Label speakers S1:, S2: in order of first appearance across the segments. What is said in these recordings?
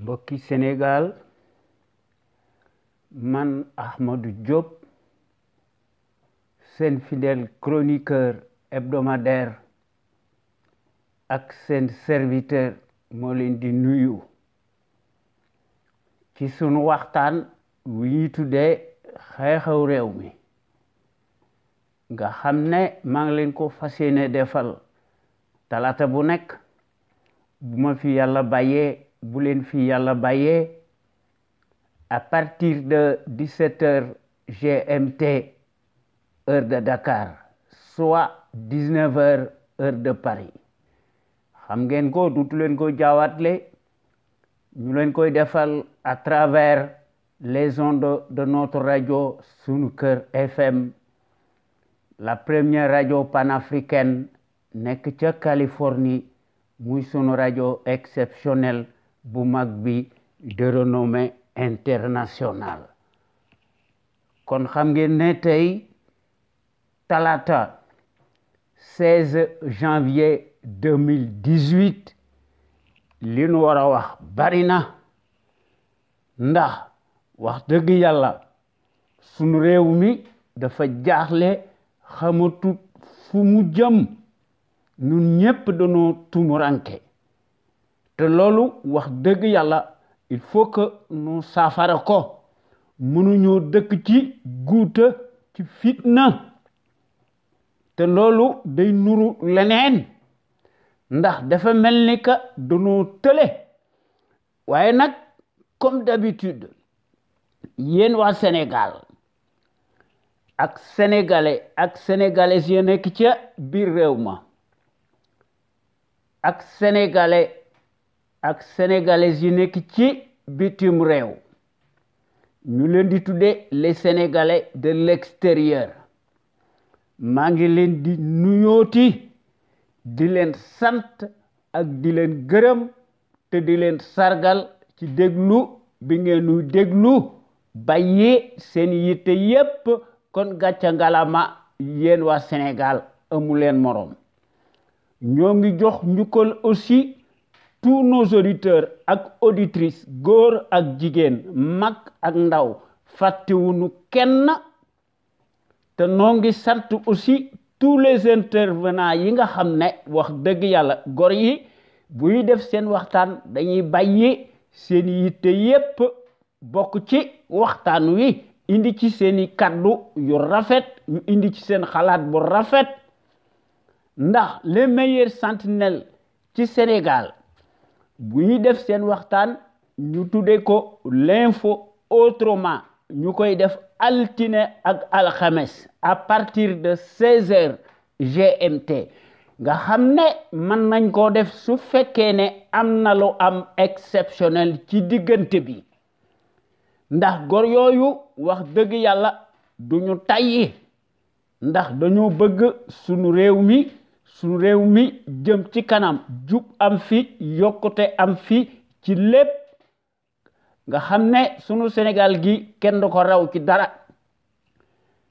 S1: Bokki Sénégal, man Ahmadou Diop, sen fidèle chroniqueur hebdomadaire ak sen serviteur moo leen di nuyu ci sunu waxtaan wi ñu tuddee xew-xew réew mi nga xam ne maa ngi leen ko fas yéene defal talaata bu nekk bu ma fi yàlla bàyyee bu leen fi yàlla bàyyee à partir de 17h GMT heure de Dakar soit 19h heure de Paris xam ngeen ko dutu leen ko jaawatle ñu leen koy defal à travers les ondes de notre radio Sunu Kër FM, la première radio panafricaine nekk ca Californie, muy sunu radio exceptionnelle bu mag bi de renommée internationale. Kon xam ngeen ne tey talata 16 janvier 2018 li nu war a wax bari na ndax wax dëgg yàlla sunu réew mi dafa jaaxle xamatut fu mu jëm ñun ñépp dañoo tumuranke te loolu wax dëgg yàlla il faut que nu saafara ko mënuñoo dëkk ci guuta ci fitna te loolu day nuru leneen ndax dafa mel ni que dañoo tële waaye nag comme d'habitude yéen waa Sénégal ak sénégalais ak sénégalaises yi nekk ca biir réew ma ak sénégalais ak sénégalaises yi nekk ci bitim réew ñu leen di tuddee les sénégalais de l'extérieur maa ngi leen di nuyooti di leen sant ak di leen gërëm te di leen sargal ci déglu bi ngeen nuy déglu bàyyi seen yitte yépp kon gàcca ngalama yéen waa Sénégal amu leen morom ñoo ngi jox njukkal aussi tous nos auditeurs ak auditrices góor ak jigéen mag ak ndaw fàttewuñu kenn te noo ngi sant aussi tous les intervenants yi nga xam ne wax dëgg yàlla gor yi buy def seen waxtaan dañuy bàyyi seen yitte yépp bokk ci waxtaan wi indi ci seeni kaddu yu rafet ñu indi ci seen xalaat bu rafet ndax les meilleurs sentinelles ci Sénégal bu ñuy def seen waxtaan ñu tuddee ko l'info autrement ñu koy def altine ak alxames à partir de 16h GMT nga xam ne mën nañ koo def su fekkee ne am na lu am exceptionnel ci diggante bi ndax gor yooyu wax dëgg yàlla duñu tàyyi ndax dañoo bëgg sunu réew mi jëm ci kanam jub am fi yokkute am fi ci lépp nga xam ne sunu Sénégal gi kenn du ko raw ci dara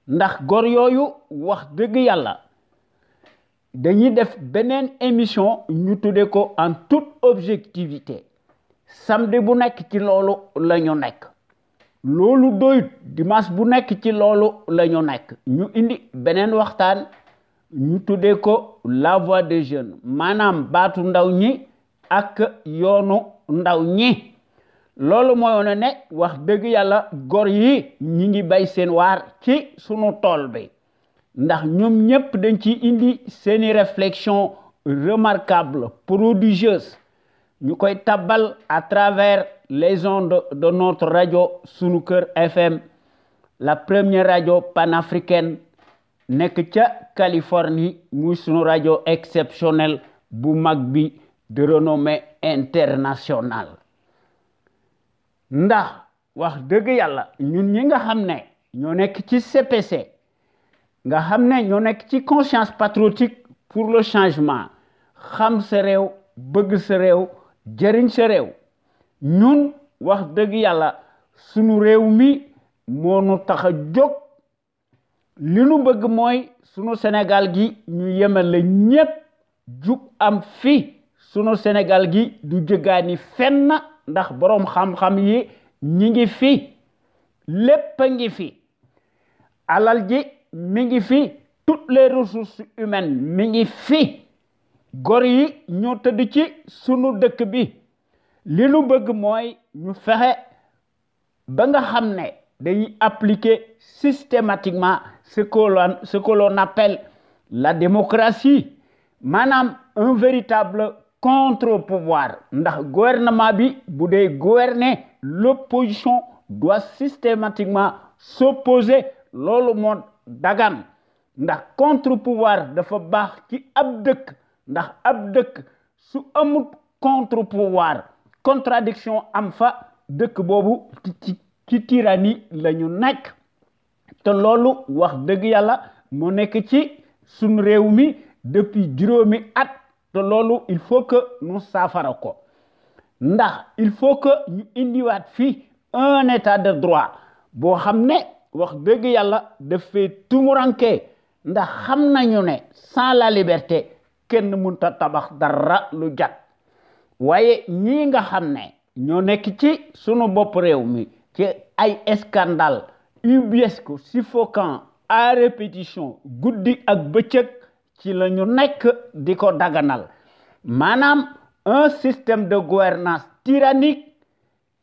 S1: ndax gor yooyu wax dëgg yàlla dañuy def beneen émission ñu tudde ko en toute objectivité samedi bu nekk ci loolu la ñu nekk loolu doyut dimanche bu nekk ci loolu la ñu nekk ñu indi beneen waxtaan ñu tuddee ko la voix des jeunes maanaam baatu ndaw ñi ak yoonu ndaw ñi loolu mooy wone ne wax dëgg yàlla gor yi ñi ngi bay seen waar ci sunu tool bi ndax ñoom ñépp dañ ci indi seeni réflexion remarquable prodigieuse ñu koy tabbal à travers les ondes de notre radio Sunu Kër FM, la première radio panafricaine nekk ca Californie muy sunu radio exceptionnelle bu mag bi de renommée internationale ndax wax dëgg yàlla ñun ñi nga xam ne ñoo nekk ci CPC nga xam ne ñoo nekk ci conscience patriotique pour le changement xam sa réew bëgg sa réew jëriñ sa réew ñun wax dëgg yàlla sunu réew mi moo nu tax a jóg li nu bëgg mooy sunu Sénégal gi ñu yemale ñépp jub am fi sunu Sénégal gi du jëgaani fenn ndax borom xam-xam yi ñi ngi fi lépp ngi fi alal ji mi ngi fi toutes les ressources humaines mi ngi fi gor yi ñoo tëdd ci sunu dëkk bi li nu bëgg mooy ñu fexe ba nga xam ne dañuy appliquer systématiquement ce que l'on appelle la démocratie maanaam un véritable contre-pouvoir ndax gouvernement bi bu dee gouverner l'opposition doit systématiquement s'opposer loolu moo dagan ndax contre-pouvoir dafa baax ci ab dëkk ndax ab dëkk su amul contre-pouvoir contradiction am fa dëkk boobu ci tyrannie la ñu nekk te loolu wax dëgg yàlla moo nekk ci suñu réew mi depuis juróomi at te loolu il faut que ñu saafara ko ndax il faut que ñu indiwaat fii un état de droit boo xam ne wax dëgg yàlla dafay tumuranke ndax xam nañu ne sans la liberté kenn mënta tabax dara lu jat waaye ñii nga xam ne ñoo nekk ci sunu bopp réew mi ci ay scandale ubiesque suffocant à répétition guddi ak bëccëg ci la ñu nekk di ko daganal maanaam un système de gouvernance tyrannique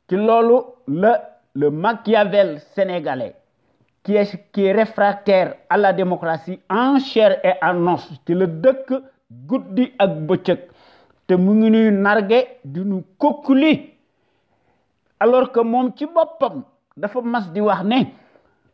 S1: ci loolu le Machiavel sénégalais qui est réfractaire à la démocratie en chair et en os ci la dëkk guddi ak bëccëg te mu ngi ñuy narge di ñu kokkuli alors que moom ci boppam dafa mas di wax ne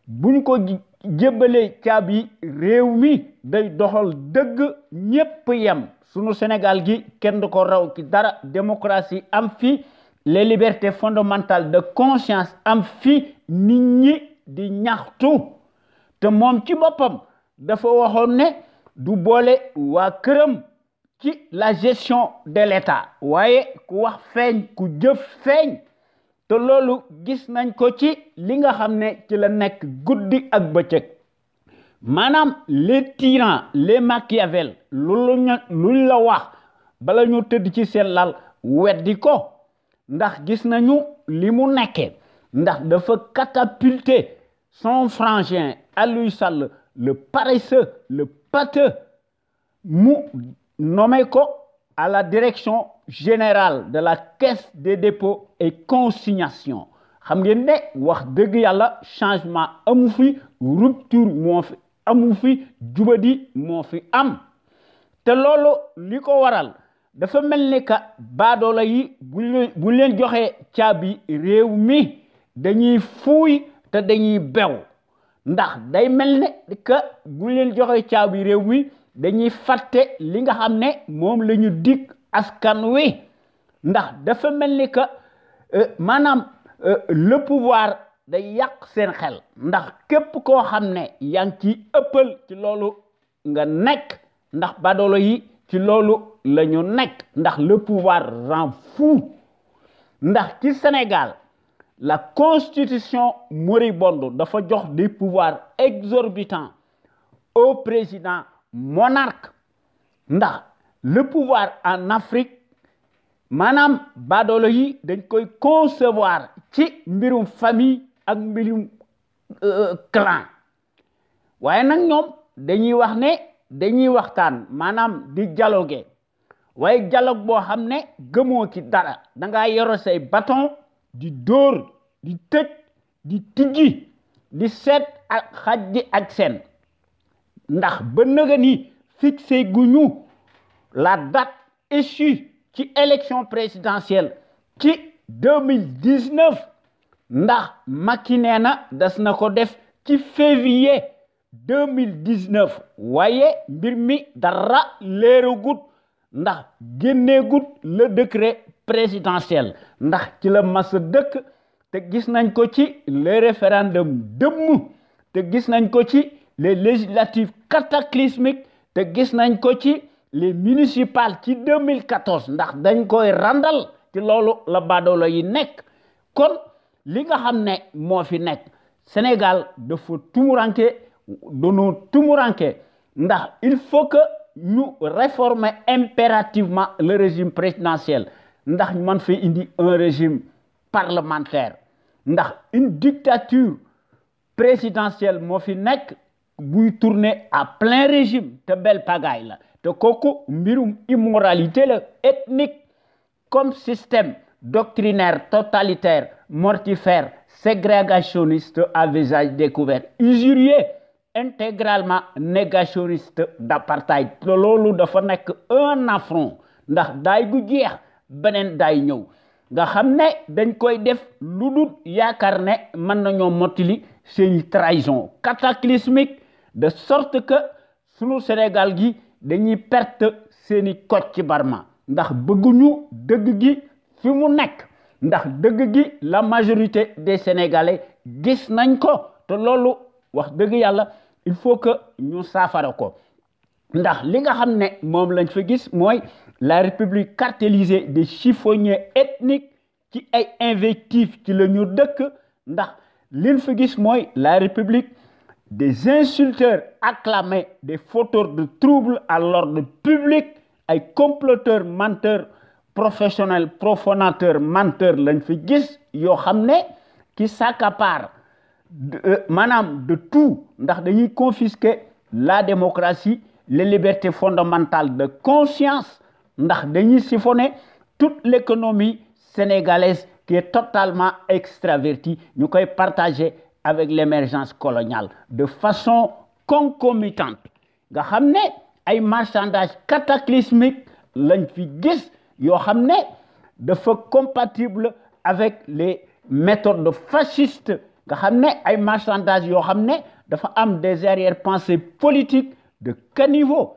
S1: buñ ko jébbalee caabi réew mi day doxal dëgg ñépp yem sunu Sénégal gi kenn du ko raw ci dara démocratie am fi les libertés fondamentales de conscience am fi nit ñi di ñaxtu te moom ci boppam dafa waxoon ne du boole waa këram ci la gestion de l'État waaye ku wax feeñ ku jëf feeñ te loolu gis nañ ko ci li nga xam ne ci la nekk guddi ak bëccëg maanaam les tyrans les Machiavel luñ la wax bala ñu tëdd ci seen lal weddi ko ndax gis nañu li mu nekkee ndax dafa catapulter son frangin Aliou Sall le paresseux le pâteux mu nommé ko à la direction générale de la caisse des dépôts et consignations xam ngeen ne wax dëgg yàlla changement amu fi rupture moo fi amu fi jubadi moo fi am te loolu li ko waral dafa mel ni que baadoola yi bu leen joxee caabi réew mi dañuy fuuy te dañuy bew ndax day mel ne que bu leen joxee caabi réew mi dañuy fàtte li nga xam ne moom la ñu dig askan wi ndax dafa mel ni que maanaam le pouvoir day yàq seen xel ndax képp koo xam ne yaa ngi ci ëppal ci loolu nga nekk ndax badoolo yi ci loolu la ñu nekk ndax le pouvoir rend fou ndax ci Sénégal la constitution moribonde dafa jox des pouvoirs exorbitants au président monarque ndax le pouvoir en Afrique maanaam badoolo yi dañ koy concevoir ci mbirum famille ak mbirum clan waaye nag ñoom dañuy wax ne dañuy waxtaan maanaam di dialoguer waaye dialogue boo xam ne gëmoo ci dara da ngaa yoro say bâton di dóor di tëj di tijji di seet ak xajji ak seen ndax ba nëga ni fixé guñu la date échue ci élection présidentielle ci 2019 ndax Macky nee na des na ko def ci février 2019 waaye mbir mi dara leeragut ndax génneegut le décret présidentiel ndax ci la mas dëkk te gis nañ ko ci les référendums dëmm te gis nañ ko ci les législatives cataclysmiques te gis nañ ko ci les municipales ci 2014 ndax dañ koy randal ci loolu la badoolo yi nekk kon li nga xam ne moo fi nekk Sénégal dafa tumuranke dono tumuranke ndax il faut que ñu réformer impérativement le régime présidentiel ndax man fi indi un régime parlementaire ndax une dictature présidentielle moo fi nekk buy tourner à plein régime te belle pagaille la te kooku mbirum immoralité la ethnique comme système doctrinaire totalitaire mortifère ségrégationniste à visage découvert usurier intégralement négationniste d'apartheid loolu dafa nekk un affront ndax daay gu jeex beneen daay ñëw nga xam ne dañ koy def lu dul yaakaar ne mën nañoo mottali seeni trahison cataclysmique de sorte que sunu Sénégal gi dañuy perte seeni Kocc Barma ndax bëgguñu dëgg gi fi mu nekk ndax dëgg gi la majorité des Sénégalais gis nañ ko te loolu wax dëgg yàlla il faut que ñu saafara ko ndax li nga xam ne moom lañ fa gis mooy la république cartélisée des chiffonniers ethniques qui ay invectives ci la ñu dëkk ndax liñ fa gis mooy la république des insulteurs acclamés des fauteurs de troubles à l'ordre public ay comploteurs menteurs professionnels profanateurs menteurs lañ fi gis yoo xam ne qui s'accaparent maanaam de tout ndax dañuy confisquer la démocratie les libertés fondamentales de conscience ndax dañuy siphonner toute l'économie sénégalaise qui est totalement extravertie ñu koy partager avec l'émergence coloniale de façon concomitante nga xam ne ay marchandages cataclysmiques lañ fi gis yoo xam ne dafa compatible avec les méthodes fascistes nga xam ne ay marchandages yoo xam ne dafa am des arrière-pensées politiques de caniveau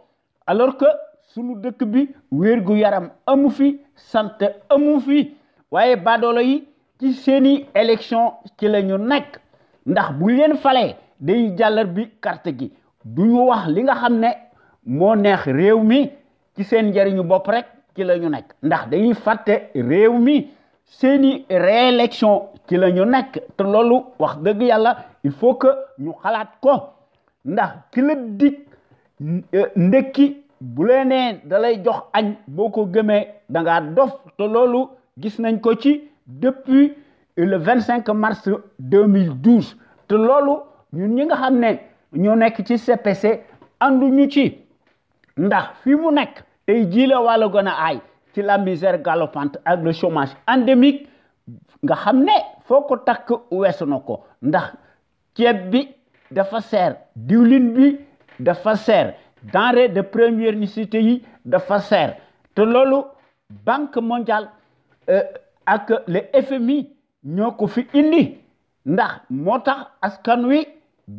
S1: alors que sunu dëkk bi wérgu yaram amu fi santé amu fi waaye baadoolo yi ci seeni élection ci la ñu nekk ndax bu leen falee day jàllar bi carte gi duñu wax li nga xam ne moo neex réew mi ci seen njariñu bopp rek ci la ñu nekk ndax dañuy fàtte réew mi seeni réélection ci la ñu nekk te loolu wax dëgg yàlla il faut que ñu xalaat ko ndax ki la dig ndekki bu lee nee da lay jox añ boo ko gëmee da ngaa dof te loolu gis nañ ko ci depuis le 25 mars 2012 te loolu ñun ñi nga xam ne ñoo nekk ci CPC ànduñu ci ndax fi mu nekk tey jii la wàllu gën a aay ci la misère galopante ak le chômage endémique nga xam ne foo ko takk weesu na ko ndax ceeb bi dafa seer diwlin bi dafa seer denrée de première nécessité yi dafa seer te loolu banque mondiale ak le FMI ñoo ko fi indi ndax moo tax askan wi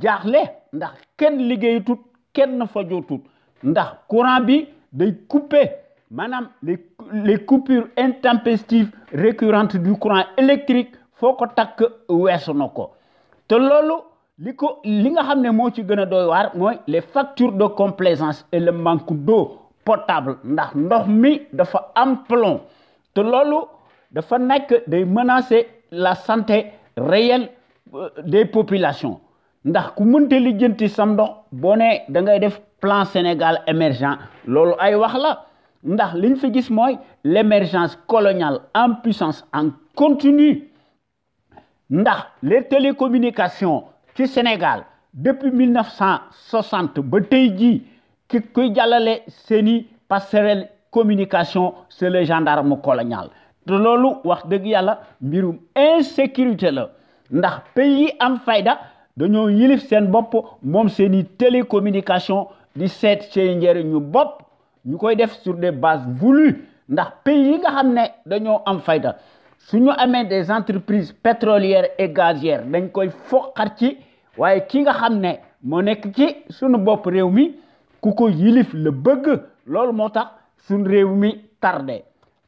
S1: jaaxle ndax kenn liggéeyatut kenn fajootut ndax courant bi day couper maanaam les coupures intempestives récurrentes du courant électrique foo ko takk weesu na ko te loolu li nga xam ne moo ci gën a doy waar mooy les factures de complaisance et le manque d'eau potable ndax ndox mi dafa am plomb te loolu dafa nekk day menacer la santé réelle des populations ndax ku mënte lijjanti sam ndox boo ne da ngay def plan Sénégal émergent loolu ay wax la ndax liñ fi gis mooy l'émergence coloniale en puissance en continu ndax les télécommunications ci Sénégal depuis 1960 ba tey jii ki kuy jàllale seeni passerelle communication c'est le gendarme colonial te loolu wax dëgg yàlla mbirum insécurité la ndax pays yi am fayda dañoo yilif seen bopp moom seeni télécommunication di seet seen njëriñu bopp ñu koy def sur des bases voulues ndax pays yi nga xam ne dañoo am fayda suñu amee des entreprises pétrolières et gazières dañ koy foqar ci waaye ki nga xam ne moo nekk ci suñu bopp réew mi ku ko yilif la bëgg loolu moo tax suñu réew mi tardé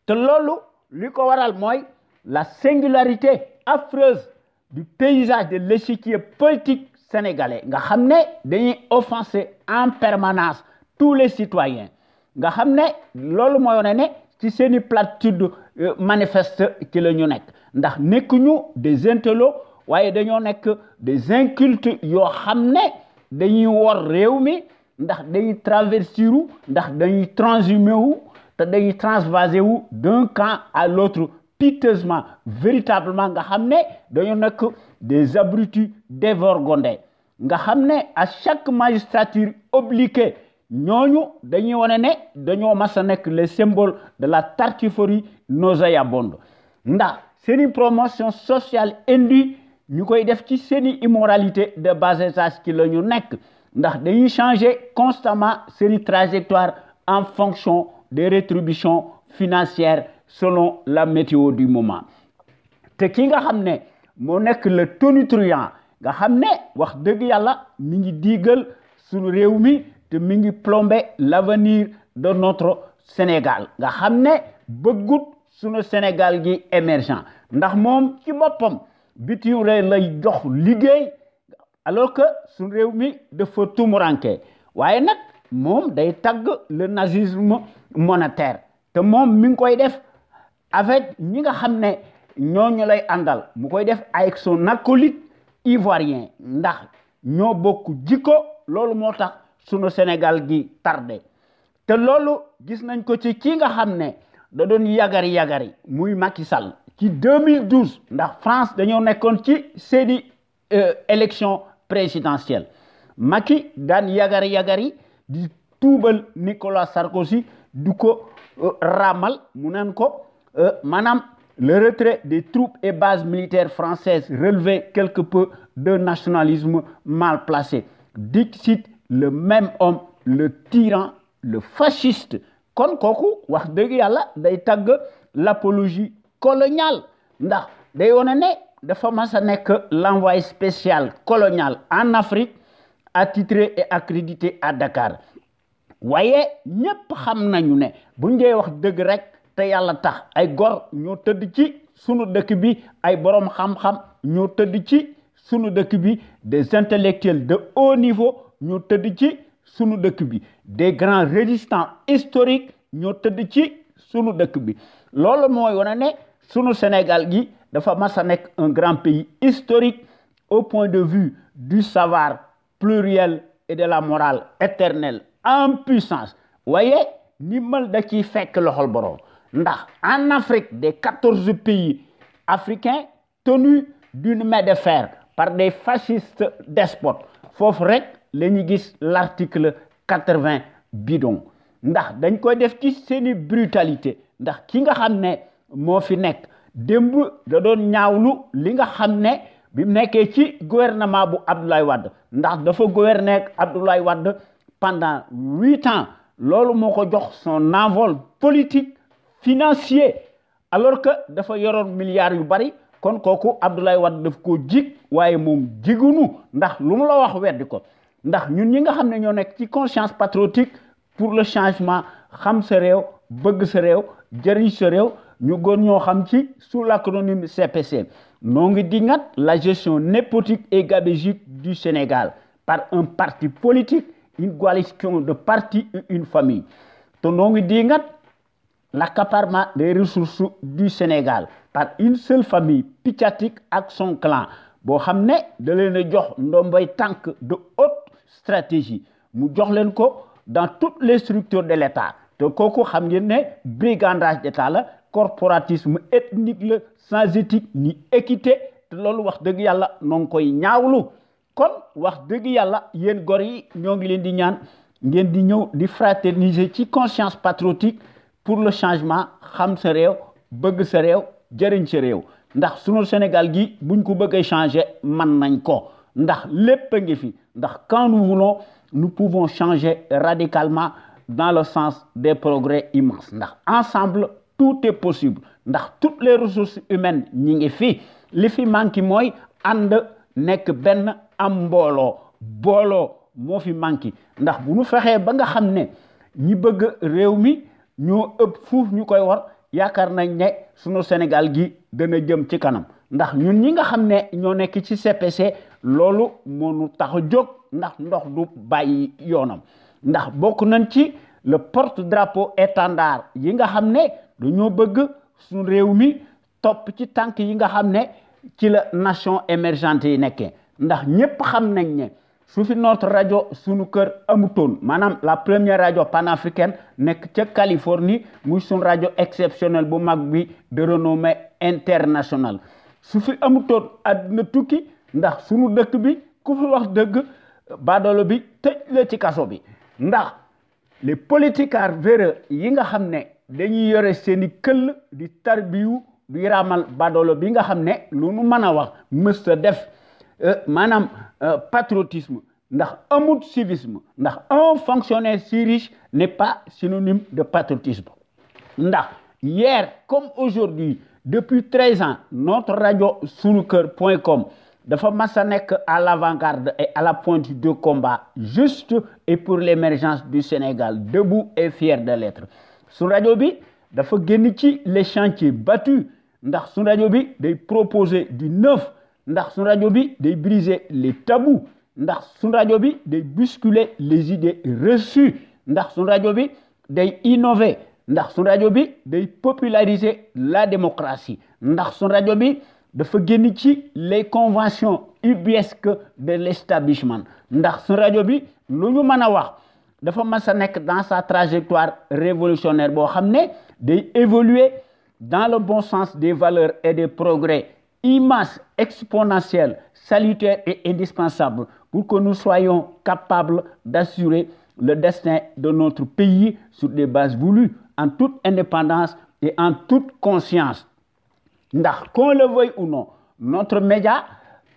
S1: te loolu li ko waral mooy la singularité affreuse du paysage de l'échiquier politique sénégalais nga xam ne dañuy offenser en permanence tous les citoyens nga xam ne loolu mooy wane ne ci seeni platitude manifeste ci la ñu nekk ndax nekkuñu des intellos waaye dañoo nekk des incultes yoo xam ne dañuy wor réew mi ndax dañuy traversiru ndax dañuy transhumé wu te dañuy transvaser wu d'un camp à l'autre piteusement véritablement nga xam ne dañoo nekk des abrutis dévergondés nga xam ne à chaque magistrature obliquée ñooñu dañuy wane ne dañoo mas a nekk les symboles de la tartufferie nauséabonde ndax seeni promotion sociale indue ñu koy def ci seeni immoralité de bas étage ci la ñu nekk ndax dañuy changer constamment seeni trajectoire en fonction des rétributions financières selon la météo du moment te ki nga xam ne moo nekk le tonitruand nga xam ne wax dëgg yàlla mi ngi diigal suñu réew mi te mi ngi plomber l'avenir de notre Sénégal nga xam ne bëggut suñu Sénégal gi émergent ndax moom ci boppam bitim réew lay jox liggéey alors que suñu réew mi dafa tumuranke waaye nag moom day tagg le nazisme monétaire te moom mi ngi koy def avec ñi nga xam ne ñooñu lay àndal mu koy def avec son acolyte ivoirien ndax ñoo bokk jikko loolu moo tax sunu Sénégal gi tardé te loolu gis nañ ko ci ki nga xam ne da doon yagari muy Macky Sall ci 2012 ndax France dañoo nekkoon ci seeni élection présidentielle Macky daan yagari di tuubal Nicolas Sarkozy du ko ramal mu naan ko maanaam le retrait des troupes et bases militaires françaises relevait quelque peu d'un nationalisme mal placé dixit le même homme le tyran le fasciste kon kooku wax dëgg yàlla day tagg l'apologie coloniale ndax day wone ne dafa mas a nekk l'envoyé spécial colonial en Afrique attitré et accrédité à Dakar waaye ñépp xam nañu ne buñ dee wax dëgg rek te yàlla tax ay gor ñoo tëdd ci sunu dëkk bi ay borom xam-xam ñoo tëdd ci sunu dëkk bi des intellectuels de haut niveau ñoo tëdd ci sunu dëkk bi des grands résistants historiques ñoo tëdd ci sunu dëkk bi loolu mooy wane ne sunu Sénégal gi dafa mas a nekk un grand pays historique au point de vue du savoir pluriel et de la morale éternelle en puissance waaye ndimbal da ciy fekk loxol borom ndax en Afrique des 14 pays africains tenus d'une main de fer par des fascistes despotes foofu rek la ñu gis l'article 80 bidon ndax dañ koy def ci seeni brutalité ndax ki nga xam ne moo fi nekk démb da doon ñaawlu li nga xam ne bi mu nekkee ci gouvernement bu Abdoulaye Wade ndax dafa gouverner ak Abdoulaye Wade pendant 8 ans loolu moo ko jox son envol politique financier alors que dafa yoroon milliards yu bari kon kooku Abdoulaye Wade daf ko jig waaye moom jigunu ndax lu mu la wax weddi ko ndax ñun ñi nga xam ne ñoo nekk ci conscience patriotique pour le changement xam sa réew bëgg sa réew jëriñ sa réew ñu gën ñoo xam ci sous l'acronyme CPC noo ngi dingat la gestion népotique et gabégique du Sénégal par un parti politique une coalition de partis et une famille te noo ngi dingat l'accaparement des ressources du Sénégal par une seule famille piccatique ak son clan boo xam ne da leen a jox ndombay tànk de haute stratégie mu jox leen ko dans toutes les structures de l'État te kooku xam ngeen ne brigandage d'État la corporatisme ethnique la sans éthique ni équité te loolu wax dëgg yàlla noo ngi koy ñaawlu kon wax dëgg yàlla yéen gor yi ñoo ngi leen di ñaan ngeen di ñëw di fraterniser ci conscience patriotique pour le changement xam sa réew bëgg sa réew jëriñ sa réew ndax sunu Sénégal gi buñ ko bëggee changer man nañ ko ndax lépp a ngi fi ndax quand nous voulons nous pouvons changer radicalement dans le sens des progrès immenses ndax ensemble tout est possible ndax toutes les ressources humaines ñi ngi fi li fi manqué mooy ànd nekk benn am booloo moo fi manqué ndax bu ñu fexee ba nga xam ne ñi bëgg réew mi ñoo ëpp fuuf ñu koy war yaakaar nañ ne sunu Sénégal gi dana jëm ci kanam ndax ñun ñi nga xam ne ñoo nekk ci CPC loolu moo nu tax a jóg ndax ndox du bàyyi yoonam ndax bokk nañ ci le porte-drapeau étendard yi nga xam ne dañoo bëgg suñu réew mi topp ci tànk yi nga xam ne ci la nation émergente yi nekkee ndax ñépp xam nañ ne su fi notre radio sunu kër amutoon maanaam la première radio panafricaine nekk ca Californie muy sunu radio exceptionnel bu mag bi de renommée internationale su fi amutoon àdduna tukki ndax sunu dëkk bi ku fi wax dëgg baadolo bi tëj la ci kaso bi ndax les politiciens véreux yi nga xam ne dañuy yore seeni këll di tarbiyu di ramal baadolo bi nga xam ne lu nu mën a wax mësta def maanaam patriotisme ndax amut civisme ndax un fonctionnaire si riche n'est pas synonyme de patriotisme ndax hier comme aujourd'hui depuis 13 ans notre radio sunuker.com dafa massa nekk à l'avant-garde et à la pointe du combat juste et pour l'émergence du Sénégal debout et fier de l'être sunu rajo bi dafa génn ci les chantiers battus ndax sunu rajo bi day proposer du neuf ndax sunu rajo bi day briser les tabous ndax sunu rajo bi day bousculer les idées reçues ndax sunu rajo bi day innover ndax sunu rajo bi day populariser la démocratie ndax sunu rajo bi dafa génn ci les conventions ubuesques de l'establishment ndax sunu rajo bi lu ñu mën a wax dafa mas a nekk dans sa trajectoire révolutionnaire boo xam ne day évoluer dans le bon sens des valeurs et des progrès immenses, exponentiels, salutaires et indispensables pour que nous soyons capables d'assurer le destin de notre pays sur des bases voulues, en toute indépendance et en toute conscience. Ndax, qu'on le veuille ou non, notre média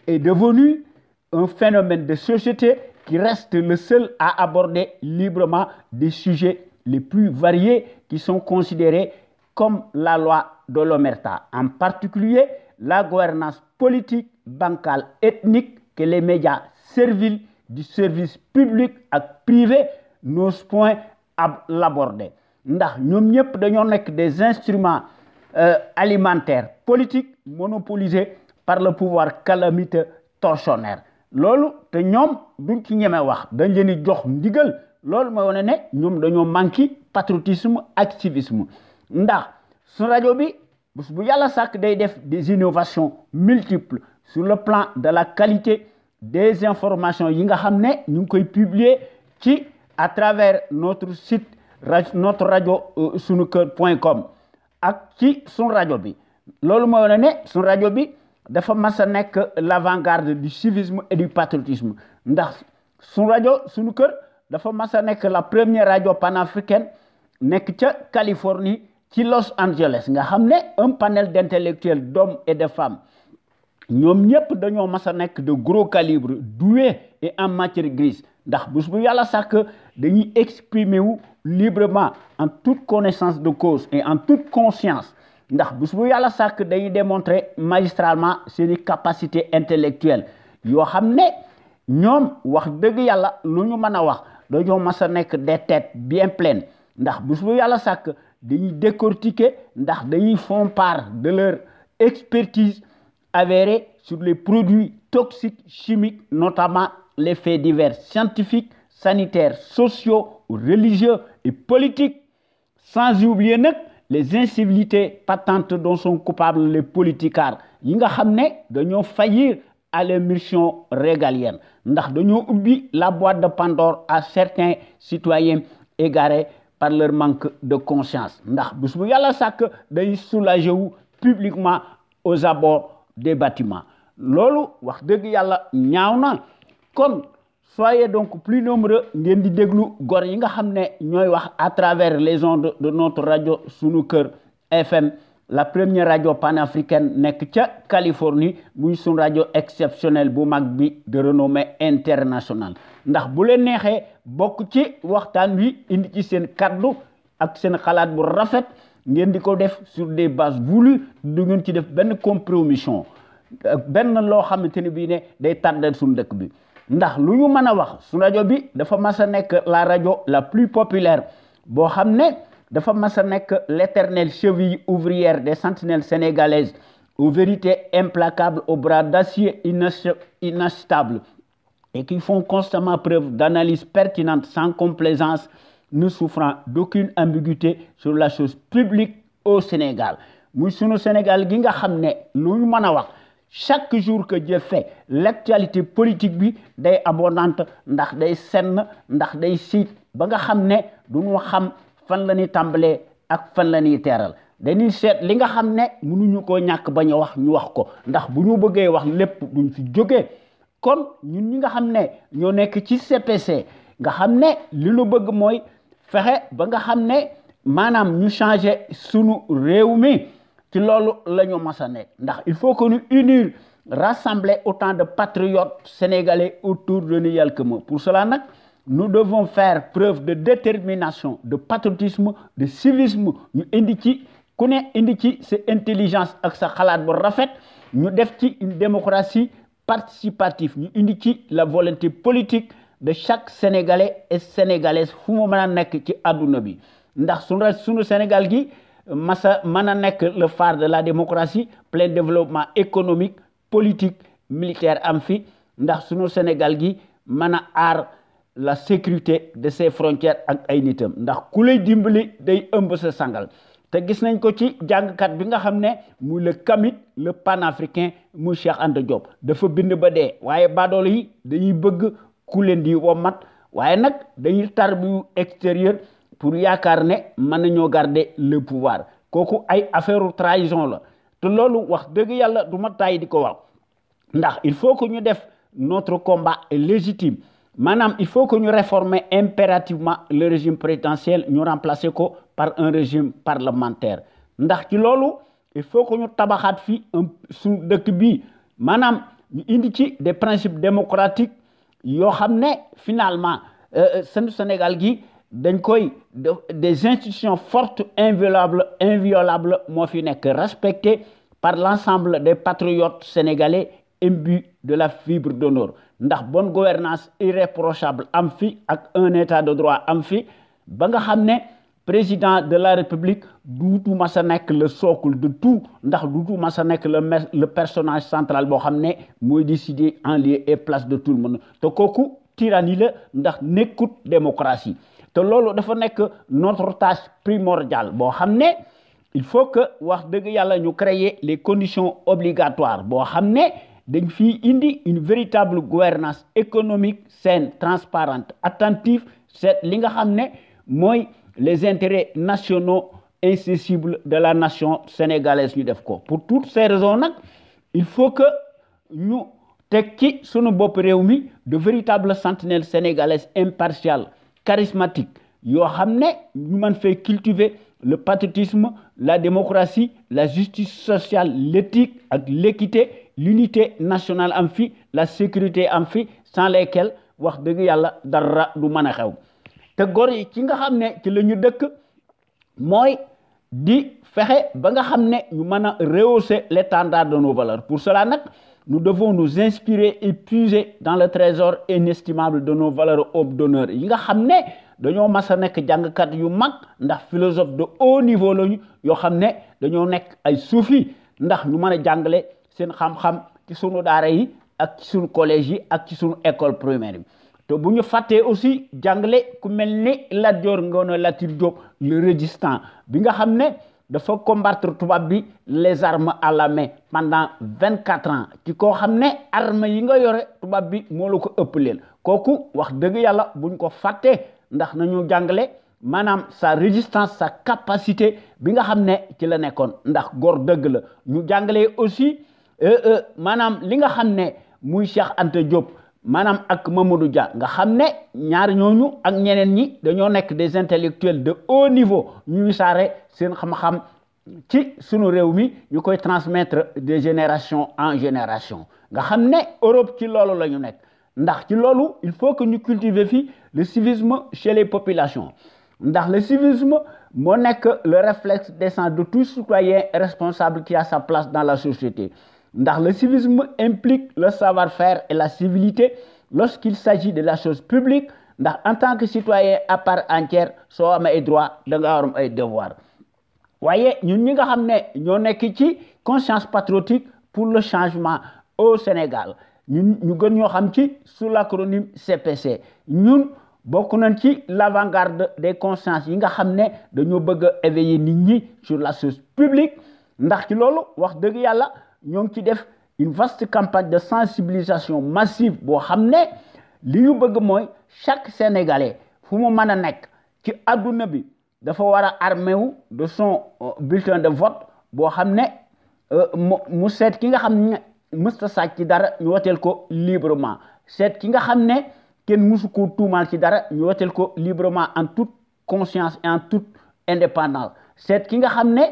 S1: est devenu un phénomène de société qui reste le seul à aborder librement des sujets les plus variés qui sont considérés comme la loi de l'omerta, en particulier la gouvernance politique, bancale, ethnique que les médias serviles du service public et privé n'osent point l'aborder. Ndax ñoom ñëpp dañoo nekk des instruments alimentaires politiques monopolisés par le pouvoir calamiteux tortionnaire. Loolu te ñoom duñ ci ñeme wax dañ leen di jox ndigal loolu mooy wane ne ñoom dañoo manqué patriotisme ak civisme ndax su rajo bi bu yàlla sàkk day def des innovations multiples sur le plan de la qualité des informations yi nga xam ne ñu ngi koy publier ci à travers notre site notre radio sunuker.com ak ci sun rajo bi loolu mooy wane ne sun rajo bi dafa mas a nekk l'avant-garde du civisme et du patriotisme ndax sun rajo sunu kër dafa mas a nekk la première radio panafricaine nekk ca Californie ci Los Angeles nga xam ne un panel d'intellectuels d'hommes et de femmes ñoom ñëpp dañoo mas a nekk de gros calibre doués et en matière grise ndax bés bu yàlla sàkk dañuy exprimer wu librement en toute connaissance de cause et en toute conscience ndax bés bu yàlla sàkk dañuy démontrer magistralement seeni capacité intellectuelle yoo xam ne ñoom wax dëgg yàlla lu ñu mën a wax dañoo mas a nekk des têtes bien pleines ndax bés bu yàlla sàkk dañuy décortiquer ndax dañuy font part de leur expertise avérée sur les produits toxiques chimiques, notamment les faits divers scientifiques, sanitaires, sociaux, religieux et politiques, sans oublier les incivilités patentes dont sont coupables les politicards yi nga xam ne dañoo faillir à leur mission régalienne ndax dañoo ubbi la boîte de Pandore à certains citoyens égarés par leur manque de conscience ndax bés bu yàlla sàkk day soulager wu publiquement aux abords des bâtiments loolu wax dëgg yàlla ñaaw na kon soyez donc plus nombreux ngeen di déglu gor yi nga xam ne ñooy wax à travers les ondes de notre radio Sunuker FM la première radio panafricaine nekk ca Californie muy sun radio exceptionnel bu mag bi de renommée internationale ndax bu leen neexee bokk ci waxtaan wi indi ci seen kaddu ak seen xalaat bu rafet ngeen di ko def sur des bases voulues du ngeen ci def benn compromission benn loo xamante ne bii ne day tàddal suñu dëkk bi ndax lu ñu mën a wax su rajo bi dafa mas a nekk la rajo la plus populaire boo xam ne dafa mas a nekk l'éternelle cheville ouvrière des sentinelles sénégalaises aux vérités implacables aux bras d'acier inachetables et qui font constamment preuve d'analyse pertinente sans complaisance ne souffrant d'aucune ambiguïté sur la chose publique au Sénégal muy sunu Sénégal gi nga xam ne lu ñu mën a wax chaque jour que Dieu fait l'actualité politique bi day abondante ndax day senn ndax day siit ba nga xam ne duñu xam fan la ñuy tàmbalee ak fan la ñuy teeral dañuy seet li nga xam ne mënuñu koo ñàkk bañ a wax ñu wax ko ndax bu ñu bëggee wax lépp duñ fi jógee kon ñun ñi nga xam ne ñoo nekk ci CPC nga xam ne li ñu bëgg mooy fexe ba nga xam ne maanaam ñu changer sunu réew mi ci loolu la ñu mas a nekk ndax il faut que ñu unir rassembler autant de patriotes sénégalais autour de Niyal Kema. Pour cela nag nous devons faire preuve de détermination de patriotisme de civisme ñu indi ci ku ne indi ci sa intelligence ak sa xalaat bu rafet ñu def ci une démocratie participative ñu indi ci la volonté politique de chaque sénégalais et sénégalaise fu mu mën a nekk ci àdduna bi ndax sunu Sénégal gi masa mën a nekk le phare de la démocratie plein développement économique politique militaire am fi ndax sunu Sénégal gi mën a aar la sécurité de ses frontières ak ay nitam ndax ku lay dimbali day ëmb sa sangal te gis nañ ko ci jàngkat bi nga xam ne muy le kamit le panafricain muy Cheikh Anta Diop dafa bind ba dee waaye baadoolo yi dañuy bëgg ku leen di womat waaye nag dañuy tarbiyu extérieur pour yaakaar ne mën nañoo garder le pouvoir kooku ay affaire trahison la te loolu wax dëgg yàlla du ma tàyyi di ko wax ndax il faut que ñu def notre combat est légitime maanaam il faut que ñu réformer impérativement le régime présidentiel ñu remplacer ko par un régime parlementaire ndax ci loolu il faut que ñu tabaxaat fi suñu dëkk bi maanaam ñu indi ci des principes démocratiques yoo xam ne finalement seen Sénégal gi dañ koy des institutions fortes inviolables moo fi nekk respectées par l'ensemble des patriotes sénégalais imbus de la fibre d'honneur ndax bonne gouvernance irréprochable am fi ak un état de droit am fi ba nga xam ne président de la république duutu mas a nekk le socle de tout ndax duutu mas a nekk le personnage central boo xam ne mooy décider en lieu et place de tout le monde te kooku tyrannie la ndax nekkut démocratie te loolu dafa nekk notre tâche primordiale boo xam ne il faut que wax dëgg yàlla ñu créer les conditions obligatoires boo xam ne dañ fi indi une véritable gouvernance économique saine transparente attentive c'est li nga xam ne mooy les intérêts nationaux incessibles de la nation sénégalaise ñu def ko pour toutes ces raisons nag il faut que ñu teg ci sunu bopp réew mi de véritables sentinelles sénégalaises impartiales charismatiques yoo xam ne ñu mën fay cultiver le patriotisme la démocratie la justice sociale l'éthique ak l'équité l'unité nationale am fi la sécurité am fi sans lesquelles wax dëgg yàlla dara du mën a xew te góor yi ci nga xam ne ci la ñu dëkk mooy di fexe ba nga xam ne ñu mën a rehausser l'étendard de nos valeurs pour cela nag nous devons nous inspirer et puiser dans le trésor inestimable de nos valeurs hommes d'honneur yi nga xam ne dañoo mas a nekk jàngkat yu mag ndax philosophe de haut niveau lañu yoo xam ne dañoo nekk ay soufi ndax ñu mën a jàngale seen xam-xam ci sunu daara yi ak ci sunu collège yi ak ci sunu école primaire yi te bu ñu fàttee aussi jàngale ku mel ni Lat Dior Ngoné Latyr Diop le résistant bi nga xam ne dafa combattre tubaab bi les armes à la main pendant 24 ans ci koo xam ne armes yi nga yore tubaab bi moo la ko ëpp leen kooku wax dëgg yàlla buñ ko fàttee ndax nañu jàngale maanaam sa résistance sa capacité bi nga xam ne ci la nekkoon ndax góor dëgg la ñu jàngale aussi maanaam li nga xam ne muy Cheikh Anta Diop maanaam ak Mamadou Dia nga xam ne ñaar ñooñu ak ñeneen ñi dañoo nekk des intellectuels de haut niveau ñu wisaare seen xam-xam ci sunu réew mi ñu koy transmettre de génération en génération nga xam ne Europe ci loolu la ñu nekk ndax ci loolu il faut que ñu cultiver fii le civisme chez les populations ndax le civisme moo nekk le réflexe décent de tout citoyen responsable qui a sa place dans la société ndax le civisme implique le savoir-faire et la civilité lorsqu'il s'agit de la chose publique ndax en tant que citoyen à part entière soo amee ay droit da nga war ay devoir waaye ñun ñi nga xam ne ñoo nekk ci conscience patriotique pour le changement au Sénégal ñun ñu gën ñoo xam ci sous l'acronyme CPC ñun bokk nañ ci l'avant-garde des consciences yi nga xam ne dañoo bëgg a éveiller nit ñi sur la chose publique ndax ci loolu wax dëgg yàlla ñoo ngi ci def une vaste campagne de sensibilisation massive boo xam ne li ñu bëgg mooy chaque Sénégalais fu mu mën a nekk ci adduna bi dafa war a armé wu de son bulletin de vote boo xam ne mu seet ki nga xam ne mësta sàcc ci dara ñu woteel ko librement seet ki nga xam ne kenn musu ko tuumaal ci dara ñu woteel ko librement en toute conscience et en toute indépendance seet ki nga xam ne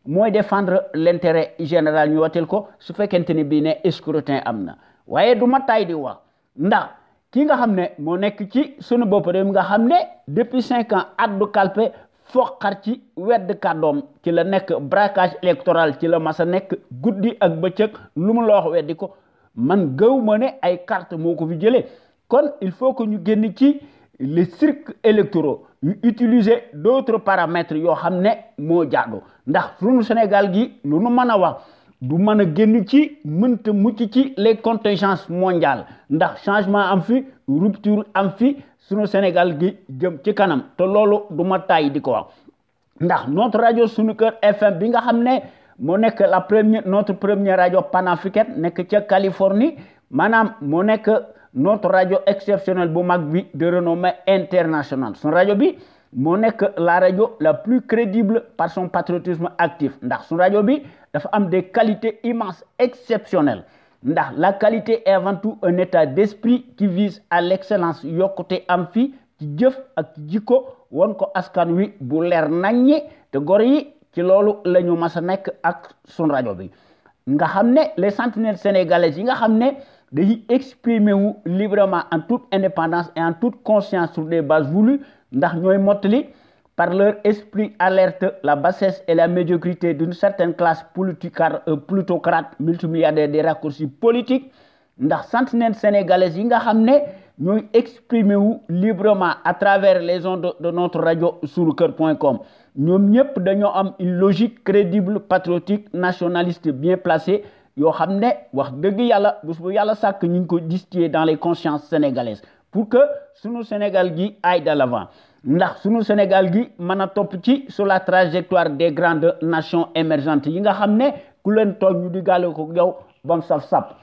S1: mooy défendre l'intérêt général ñu woteel ko su fekkente ne bii ne scrutin am na waaye du ma tay di wax ndax ki nga xam ne moo nekk ci sunu bopp réew nga xam ne depuis 5 ans addu kalpe foqar ci wedd kàddoom ci la nekk braquage électoral ci la masa nekk guddi ak bëccëg lu mu la wax weddi ko man gëw ma ne ay carte moo ko fi jëlee kon il faut que ñu génn ci les cirques électoraux ñu utiliser d'autres paramètres yoo xam ne moo jaadu ndax sunu Sénégal gi lu nu mën a wax du mën a génn ci mënta mucc ci les contingences mondiales ndax changement am fi rupture am fi sunu Sénégal gi jëm ci kanam te loolu du ma tàyyi di ko wax ndax notre rajo sunu kër FM bi nga xam ne moo nekk notre première rajo panafricaine nekk ca Californie maanaam moo nekk notre radio exceptionnelle bu mag bi de renommée internationale son rajo bi moo nekk la rajo la plus crédible par son patriotisme actif ndax son rajo bi dafa am des qualités immenses exceptionnelles ndax la qualité est avant tout un état d'esprit qui vise à l'excellence yokkute am fi ci jëf ak ci jikko won ko askan wi bu leer naññi te gor yi ci loolu la ñu mas a nekk ak sun rajo bi nga xam ne les sentinelles sénégalaises yi nga xam ne dañuy exprimer wu librement en toute indépendance et en toute conscience sur des bases voulues ndax ñooy mottali par leur esprit alerte la bassesse et la médiocrité d'une certaine classe plutocrate multimilliardaire des raccourcis politiques ndax sentinelles sénégalaises yi nga xam ne ñooy exprimer wu librement à travers les ondes de notre radio sunuker.com ñoom ñëpp dañoo am une logique crédible patriotique nationaliste bien placée yoo xam ne wax dëgg yàlla bés bu yàlla sàkk ñu ngi ko distiller dans les consciences sénégalaises pour que sunu Sénégal gi aille de l'avant ndax sunu Sénégal gi mën a topp ci sur la trajectoire des grandes nations émergentes yi nga xam ne ku leen toog ñu di gàlle ko yow bam saf-sap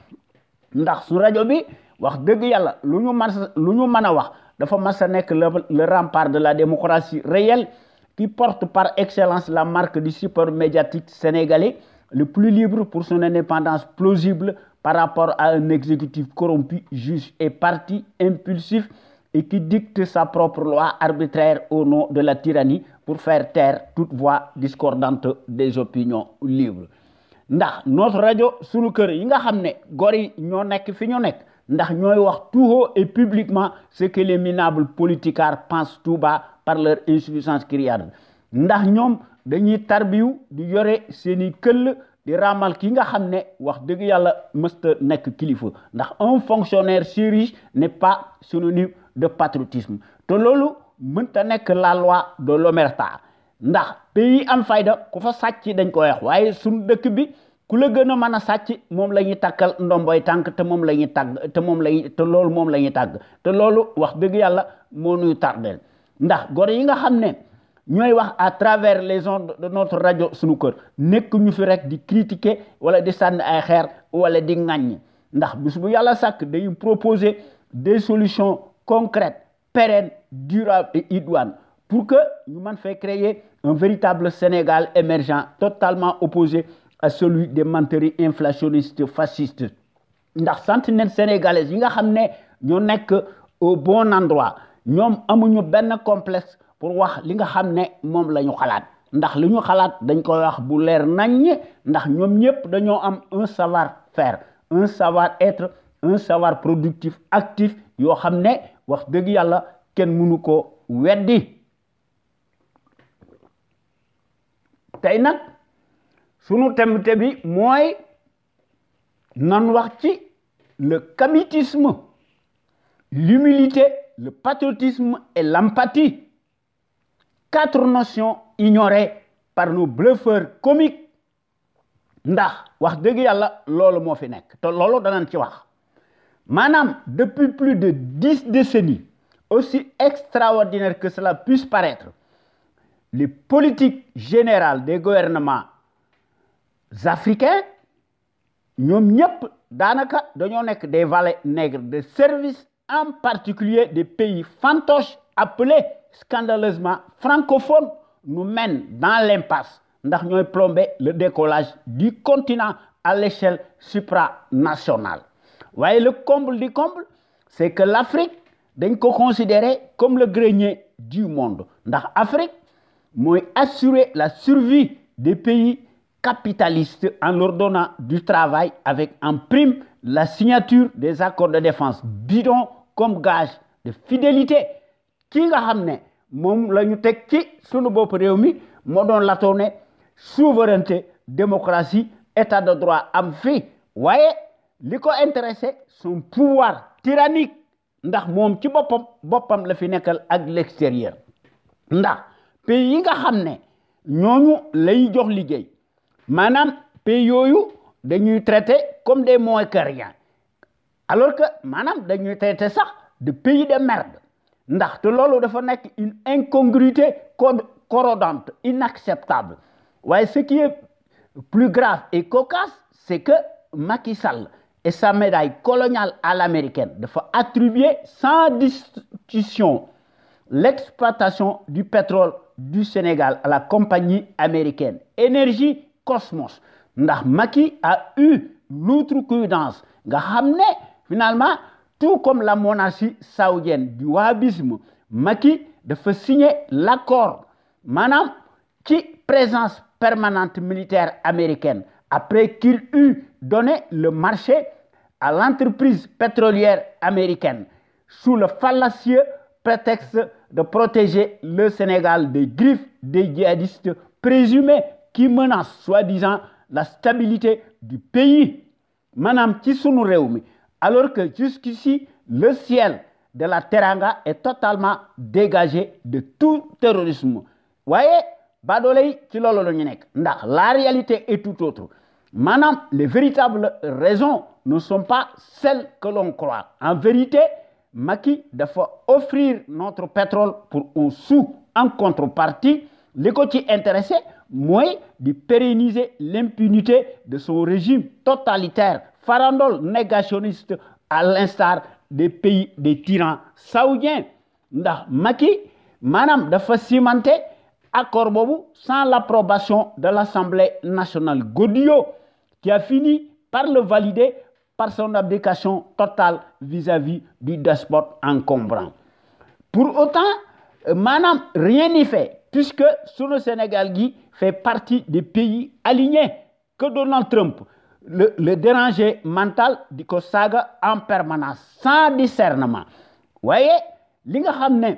S1: ndax su rajo bi wax dëgg yàlla lu ñu mën a wax dafa mas a nekk le rempart de la démocratie réelle qui porte par excellence la marque du support médiatique sénégalais le plus libre pour son indépendance plausible par rapport à un exécutif corrompu, juste et parti, impulsif et qui dicte sa propre loi arbitraire au nom de la tyrannie pour faire taire toute voix discordante des opinions libres. Ndax notre radio sunu kër yi nga xam ne gor yi ñoo nekk fi ñu nekk ndax ñooy wax tout haut et publiquement ce que les minables politicards pensent tout bas par leur insuffisance criarde ndax ñoom dañuy tarbiw di yore seeni këll di ramal ki nga xam ne wax dëgg yàlla mësta nekk kilifa ndax un fonctionnaire si riche n'est pas synonyme de patriotisme te loolu mënta nekk la loi de l'omerta ndax pays am fayda ku fa sàcc dañ ko wax waaye suñu dëkk bi ku la gën a mën a sàcc moom la ñuy takkal ndomboy tànk te moom la ñuy tàgg te loolu moom la ñuy tàgg te loolu wax dëgg yàlla moo ñuy tardeel ndax gor yi nga xam ne ñooy wax à travers les ondes de notre radio sunu kër nekk ñu fi rek di critiquer wala di sànni ay xeer wala di ŋàññ ndax bis bu yàlla sàkk day proposer des solutions concrètes pérennes durables et idoines pour que ñu mën fay créer un véritable Sénégal émergent totalement opposé à celui des menteries inflationnistes fascistes ndax sentinelles sénégalaises yi nga xam ne ñoo nekk au bon endroit ñoom amuñu benn complexe pour wax li nga xam ne moom la ñu xalaat ndax li ñu xalaat dañ koy wax bu leer naññ ndax ñoom ñëpp dañoo am un savoir-faire un savoir-être un savoir productif actif yoo xam ne wax dëgg yàlla kenn mënu ko weddi tey nag sunu temte bi mooy nan wax ci le cabitisme l'humilité le patriotisme et l'empathie 4 notions ignorées par nos bluffeurs comiques ndax wax dëgg yàlla loolu moo fi nekk te loolu danañ ci wax maanaam depuis plus de 10 décennies aussi extraordinaire que cela puisse paraître les politiques générales des gouvernements africains ñoom ñëpp daanaka dañoo nekk des valets nègres de service, en particulier des pays fantoches appelés scandaleusement francophones, nous mènent dans l'impasse ndax ñooy plomber le décollage du continent à l'échelle supranationale. Voyez, le comble du comble, c'est que l'Afrique dañ ko considérée comme le grenier du monde ndax Afrique mooy assurer la survie des pays capitalistes en leur donnant du travail avec en prime la signature des accords de défense bidons comme gage de fidélité. Ki nga xam ne moom la ñu teg ci sunu bopp réew mi moo doon latoo ne souveraineté, démocratie, état de droit am fi waaye li ko intéressé son pouvoir tyrannique ndax moom ci boppam la fi nekkal ak l'extérieur ndax pays yi nga xam ne ñooñu lay jox liggéey maanaam pays yooyu dañuy traité comme des moins que rien alors que maanaam dañuy traité sax de pays de merde ndax te loolu dafa nekk une incongruité corrodante, inacceptable. Ouais, ce qui est plus grave et cocasse, c'est que Macky Sall et sa médaille coloniale à l'américaine dafa attribuer sans discussion l'exploitation du pétrole du Sénégal à la compagnie américaine Énergie Cosmos. Ndax Macky a eu l'outrecuidance nga xam ne finalement tout comme la monarchie saoudienne du wahhabisme, Macky dafa signer l'accord maanaam ci présence permanente militaire américaine après qu'il eut donné le marché à l'entreprise pétrolière américaine sous le fallacieux prétexte de protéger le Sénégal des griffes des djihadistes présumés qui menacent soi-disant la stabilité du pays. Maanaam ci sunu réew mi alors que jusqu'ici le ciel de la Teranga est totalement dégagé de tout terrorisme. Waaye baadoolo yi ci loolu la ñu nekk ndax la réalité est tout autre. Maanaam les véritables raisons ne sont pas celles que l'on croit. En vérité, Macky dafa offrir notre pétrole pour un sou en contrepartie. Li ko ci intéressé mooy de pérenniser l'impunité de son régime totalitaire, farandole, négationniste, à l'instar des pays des tyrans saoudiens. Ndax Macky maanaam dafa cimenter accord boobu sans l'approbation de l'Assemblée nationale Godio, qui a fini par le valider par son abdication totale vis-à-vis du despote encombrant. Pour autant, maanaam rien n'y fait, puisque sunu Sénégal gi fait partie des pays alignés que Donald Trump, le dérangé mental di ko saaga en permanence, sans discernement. Voyez, li nga xam ne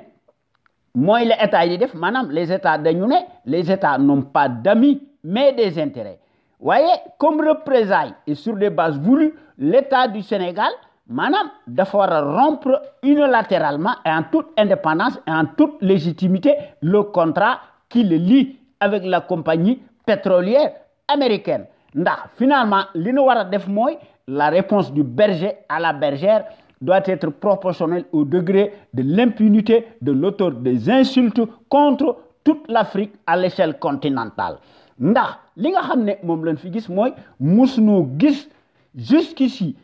S1: mooy les États yi def maanaam les États dañu ne les États n'ont pas d'amis mais des intérêts. Voyez, comme représailles et sur des bases voulues, l'État du Sénégal maanaam dafa war a rompre unilatéralement et en toute indépendance et en toute légitimité le contrat qui le lie avec la compagnie pétrolière américaine. Ndax finalement li ñu war a def mooy la réponse du berger à la bergère doit être proportionnelle au degré de l'impunité de l'auteur des insultes contre toute l'Afrique à l'échelle continentale. Ndax li nga xam ne moom lañ fi gis mooy musuñoo gis jusqu'ici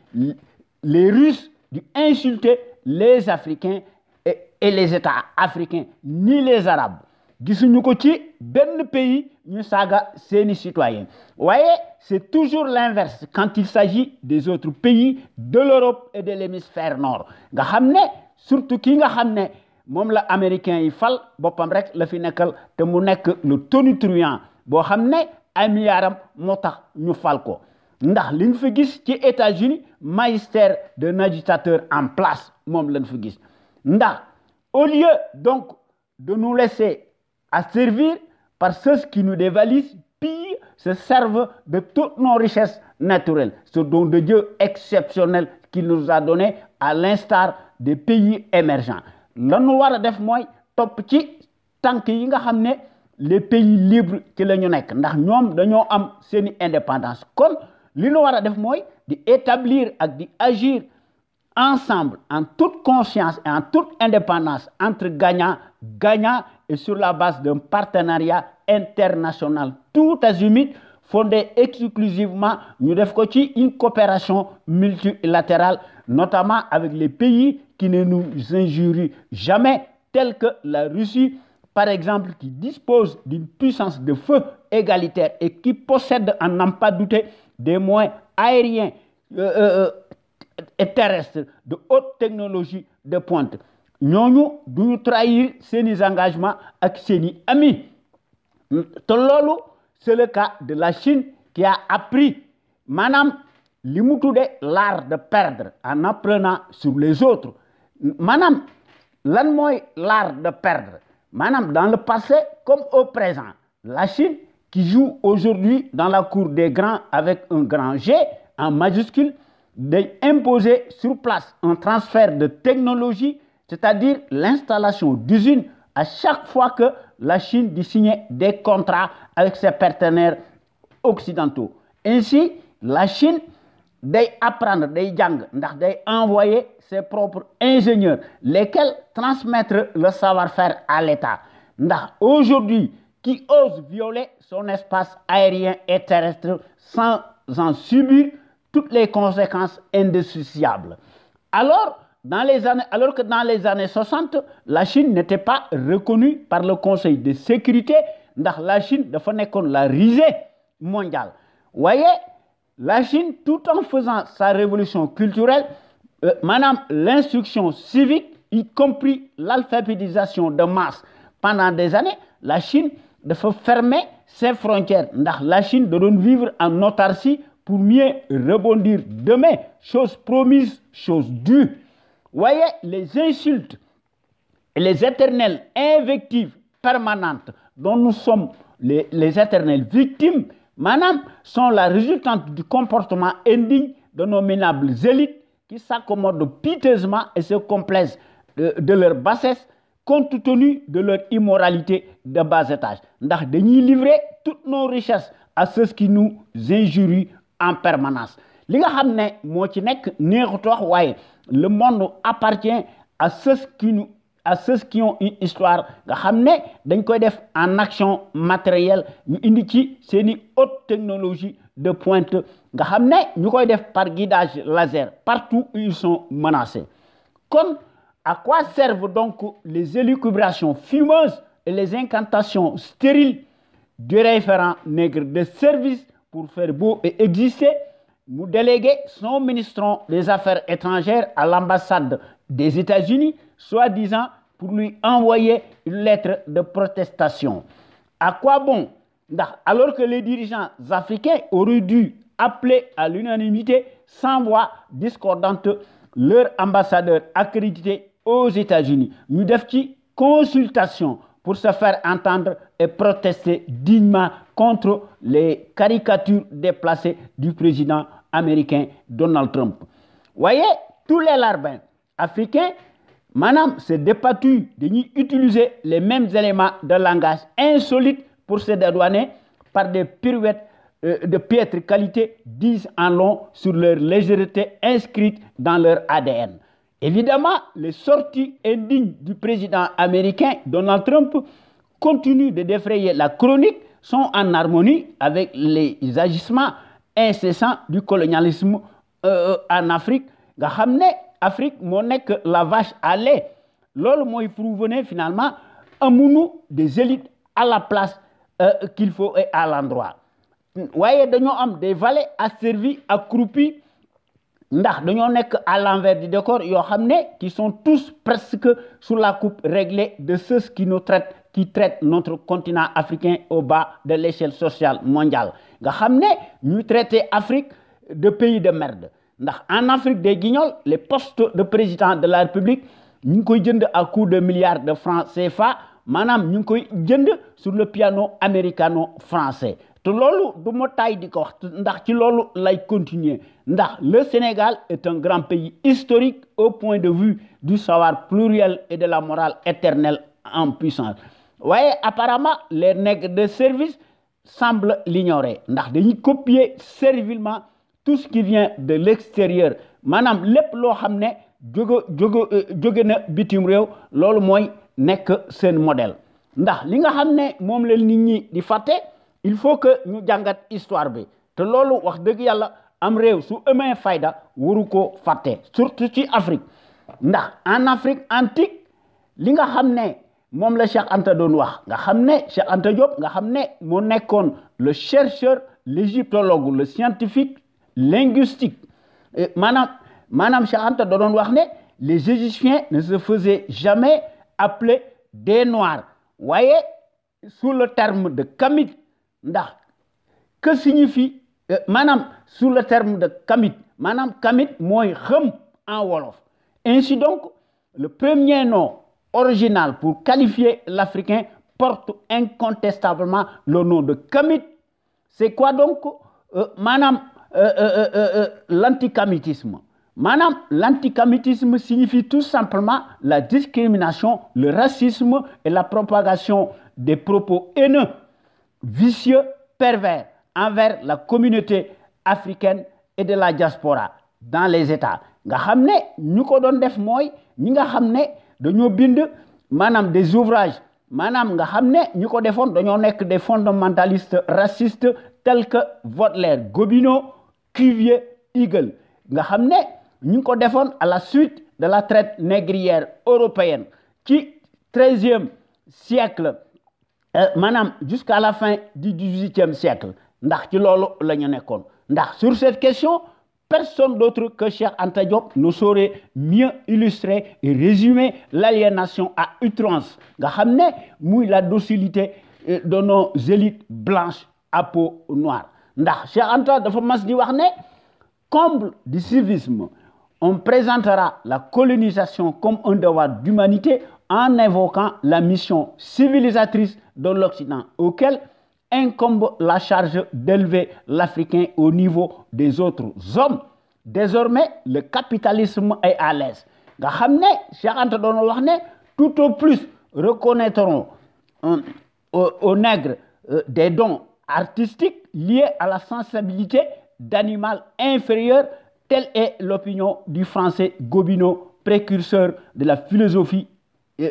S1: les Russes di insulter les Africains et les États africains ni les Arabes. Gisuñu ko ci benn pays ñu saaga seeni citoyens. Voyez, c'est toujours l'inverse quand il s'agit des autres pays de l'Europe et de l'hémisphère nord. Nga xam ne surtout ki nga xam ne moom la américain yi fal boppam rek la fi nekkal te mu nekk le tonitruand boo xam ne ay milliardam moo tax ñu fal ko. Ndax liñ fa gis ci États-Unis magistère d'un agitateur en place moom lañ fa gis. Ndax au lieu donc de nous laisser à servir par ceux qui nous dévalisent, pillent, se servent de toutes nos richesses naturelles, ce don de Dieu exceptionnel qu'il nous a donné à l'instar des pays émergents. Lan nu war a def mooy topp ci tànk yi nga xam ne les pays libres ci la ñu nekk ndax ñoom dañoo am seeni indépendance. Kon li nu war a def mooy di établir ak di agir ensemble en toute conscience et en toute indépendance entre gagnants et sur la base d'un partenariat international tout azimut fondée exclusivement ñu def ko ci une coopération multilatérale, notamment avec les pays qui ne nous injurient jamais, tels que la Russie, par exemple, qui dispose d'une puissance de feu égalitaire et qui possède, à n'en pas douter, des moyens aériens et terrestres de haute technologie de pointe. Nous devons trahir ces engagements avec ses amis. C'est le cas de la Chine qui a appris, madame, l'art de perdre en apprenant sur les autres. Madame, l'art de perdre. Madame, dans le passé comme au présent, la Chine qui joue aujourd'hui dans la cour des grands avec un grand G en majuscule, d'imposer sur place un transfert de technologie, c'est-à-dire l'installation d'usines à chaque fois que la Chine signe des contrats avec ses partenaires occidentaux. Ainsi, la Chine apprendre, envoyer ses propres ingénieurs, lesquels transmettre le savoir-faire à l'État. Aujourd'hui, qui ose violer son espace aérien et terrestre sans en subir toutes les conséquences indissociables. Alors que dans les années 60, la Chine n'était pas reconnue par le Conseil de sécurité, la Chine devenait la risée mondiale. Vous voyez, la Chine, tout en faisant sa révolution culturelle, madame, l'instruction civique, y compris l'alphabétisation de masse, pendant des années, la Chine devait fermer ses frontières. La Chine doit vivre en autarcie pour mieux rebondir demain. Chose promise, chose due. Vous voyez, les insultes et les éternelles invectives permanentes dont nous sommes les éternelles victimes, madame, sont la résultante du comportement indigne de nos minables élites qui s'accommodent piteusement et se complaisent de leur bassesse compte tenu de leur immoralité de bas étage. Ndax dañuy livrer toutes nos richesses à ceux qui nous injurient en permanence. Li nga xamné mo ci nek neexut wax waye le monde appartient à ceux qui ont une histoire nga xamné dañ koy def en action matérielle ñu indi ci seeni haute technologie de pointe nga xamné ñukoy def par guidage laser partout où ils sont menacés. Comme à quoi servent donc les élucubrations fumeuses et les incantations stériles du référent nègre de service pour faire beau et exister? Nous déléguer son ministre des Affaires étrangères à l'ambassade des États-Unis, soi-disant pour lui envoyer une lettre de protestation. À quoi bon? Alors que les dirigeants africains auraient dû appeler à l'unanimité sans voix discordante leur ambassadeur accrédité aux États-Unis. Nous devons consultation pour se faire entendre et protester dignement contre les caricatures déplacées du président américain Donald Trump. Vous voyez, tous les larbins africains, madame, se débattus d'utiliser les mêmes éléments de langage insolites pour se dédouaner par des pirouettes de piètre qualité, disent en long sur leur légèreté inscrite dans leur ADN. Évidemment, les sorties indignes du président américain Donald Trump continuent de défrayer la chronique, sont en harmonie avec les agissements incessants du colonialisme en Afrique. Nga xamné Afrique mo nek la vache à lait. Lolu moy prouver finalement amunu des élites à la place qu'il faut et à l'endroit. Waye dañoo am des valets asservis accroupis ndax dañoo nek à l'envers du décor yo xamné qui sont tous presque sous la coupe réglée de ceux qui traitent notre continent africain au bas de l'échelle sociale mondiale. Nga xamné ñu traiter Afrique de pays de merde. Ndax en Afrique des Guignols, les postes de président de la République ñu koy jënd à coût de milliards de francs CFA, manam ñu koy jënd sur le piano américano-français. Te lolu du mo tay di ko wax ndax ci lolu lay continuer ndax le Sénégal est un grand pays historique au point de vue du savoir pluriel et de la morale éternelle en puissance. Voyez, apparemment les nègres de service semblent l'ignorer ndax dañuy copier servilement tout ce qui vient de l'extérieur. Manam lepp lo xamné joge na bitim rew lolu moy nek sen modèle ndax li nga xamné mom la nit ñi di faté il faut que ñu jàngat histoire bi te loolu wax dëgg yàlla am réew su amee fayda waru ko fàtte surtout ci Afrique ndax en Afrique antique li nga xam ne moom la Cheikh Anta doon wax nga xam ne Cheikh Anta Diop nga xam ne moo nekkoon le chercheur l'égyptologue le scientifique linguistique maanaam Cheikh Anta doon wax ne les Égyptiens ne se faisaient jamais appeler des Noirs voyez sous le terme de Kamit ndax que signifie sous le terme de Kamit Kamit mooy xëm en wolof ainsi donc le premier nom original pour qualifier l'Africain porte incontestablement le nom de Kamit. C'est quoi donc l'anticamitisme? L'anticamitisme signifie tout simplement la discrimination, le racisme et la propagation des propos haineux, vicieux, pervers envers la communauté africaine et de la diaspora dans les États. Nga xam ne ñu ko doon def mooy ñi nga xam ne dañoo bind des ouvrages nga xam ne ñu ko defoon dañoo nekk des fondamentalistes racistes tels que Baudelaire, Gobineau, Cuvier, Hegel nga xam ne ñu ko defoon à la suite de la traite négrière européenne ci 13e siècle jusqu'à la fin du 18e siècle ndax ci loolu la ñu nekkoon ndax sur cette question personne d'autre que Cheikh Anta Diop ne saurait mieux illustrer et résumer l'aliénation à outrance nga xam ne muy la docilité de nos élites blanches à peau noire ndax Cheikh Anta dafa mas di wax ne comble du civisme on présentera la colonisation comme un devoir d'humanité en évoquant la mission civilisatrice de l'Occident auquel incombe la charge d'élever l'Africain au niveau des autres hommes. Désormais, le capitalisme est à l'aise. Nga xam ne Cheikh Anta doon wax ne tout au plus reconnaîtront aux nègres des dons artistiques liés à la sensibilité d'animal inférieur. Telle est l'opinion du français Gobineau, précurseur de la philosophie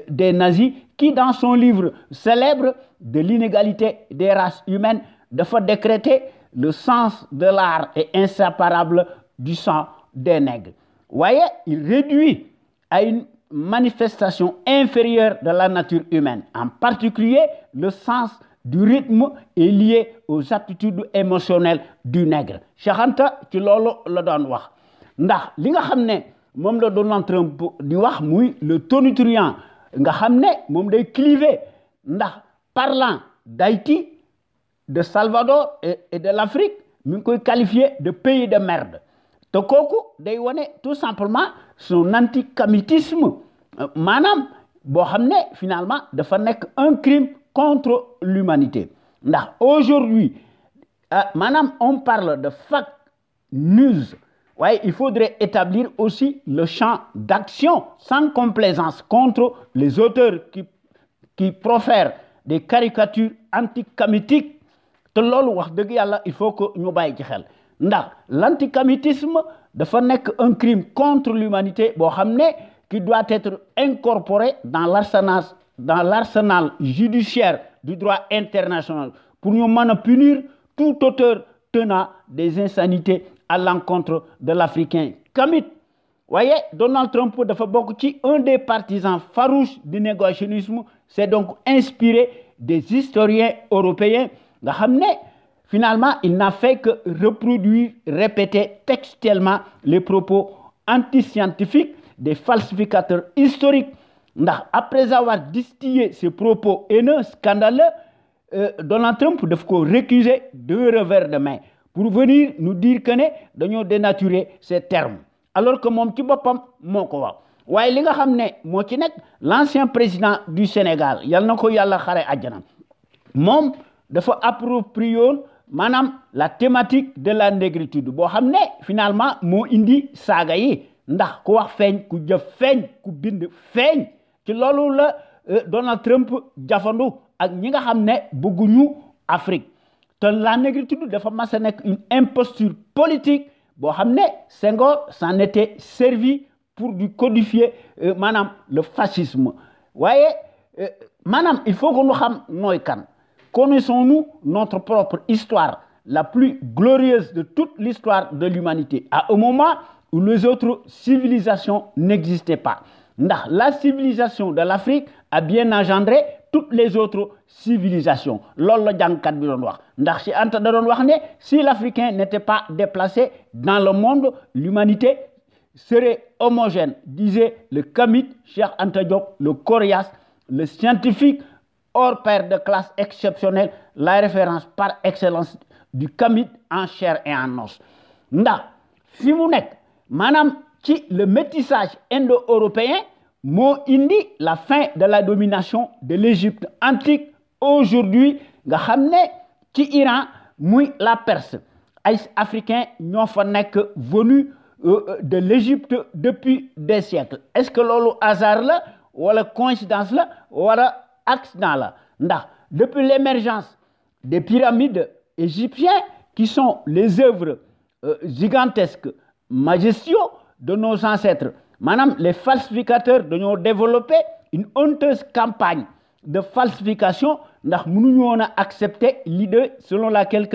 S1: des nazis, qui dans son livre célèbre de l'inégalité des races humaines dafa décréter le sens de l'art est inséparable du sang des nègres. Voyez, il réduit à une manifestation inférieure de la nature humaine. En particulier, le sens du rythme est lié aux aptitudes émotionnelles du nègre. Cheikh Anta ci loolu la doon wax ndax li nga xam ne moom la Donald Trump di wax muy le tonitruant nga xam ne moom day cliver ndax parlant d'Haïti, de Salvador et de l'Afrique mi ngi koy qualifier de pays de merde te kooku day wane tout simplement son anticamitisme boo xam ne finalement dafa nekk un crime contre l'humanité ndax aujourd'hui on parle de fake news waaye il faudrait établir aussi le champ d'action sans complaisance contre les auteurs qui profèrent des caricatures anticamitiques te loolu wax dëgg yàlla il faut que ñu bàyyi ci xel ndax l'anticamitisme dafa nekk un crime contre l'humanité boo xam ne qui doit être incorporé dans l'arsenal judiciaire du droit international pour ñu mën a punir tout auteur tenant des insanités à l'encontre de l'Africain kamit. Voyez, Donald Trump dafa bokk ci un des partisans farouches du négationnisme, c'est donc inspiré des historiens européens nga xam ne finalement il n'a fait que reproduire, répéter textuellement les propos antiscientifiques des falsificateurs historiques ndax après avoir distillé ces propos haineux, scandaleux, Donald Trump daf ko récuser de revers de main pour venir nous dire que ne dañoo dénaturer ces termes alors que moom ci boppam moo ko wax waaye li nga xam ne moo ci nekk l'ancien président du Sénégal yal na ko yàlla xare àjjana moom dafa approprié la thématique de la négritude boo xam ne finalement moo indi saaga yi ndax ku wax feeñ ku jëf feeñ ku bind feeñ ci loolu la Donald Trump jafandu ak ñi nga xam ne bëgguñu Afrique te la négritude dafa mas a nekk une imposture politique boo xam ne Senghor s'en était servi pour du codifier le fascisme waaye il faut que ñu xam nooy kan Connaissons-nous notre propre histoire, la plus glorieuse de toute l'histoire de l'humanité, à un moment où les autres civilisations n'existaient pas. La civilisation de l'Afrique a bien engendré toutes les autres civilisations. Si l'Africain n'était pas déplacé dans le monde, l'humanité serait homogène, disait le Kamit, Cheikh Anta Diop, le Coriace, le scientifique hors pair de classe exceptionnelle, la référence par excellence du Kamit en chair et en os. Si vous n'êtes, madame, le métissage indo-européen m'a indi la fin de la domination de l'Égypte antique. Aujourd'hui, nga xamné ci Iran muy la Perse, ay africains ñoo fa nek venus de l'Égypte depuis des siècles. Est-ce que lolu hasard la wala coïncidence la wala accident la? Depuis l'émergence des pyramides égyptiennes qui sont les œuvres gigantesques, majestueux de nos ancêtres, madame, les falsificateurs ont développé une honteuse campagne de falsification. Nous avons accepté l'idée selon laquelle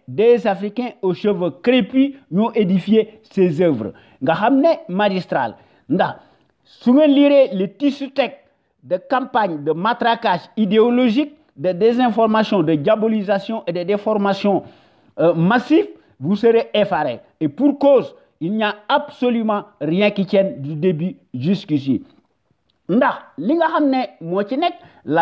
S1: des Africains aux cheveux crépus ont édifié ces œuvres. Vous savez, magistral. Si vous lirez les tissus textes de campagne de matraquage idéologique, de désinformation, de diabolisation et de déformation massives, vous serez effarés. Et pour cause, il n'y a absolument rien qui tienne du début jusqu'ici. La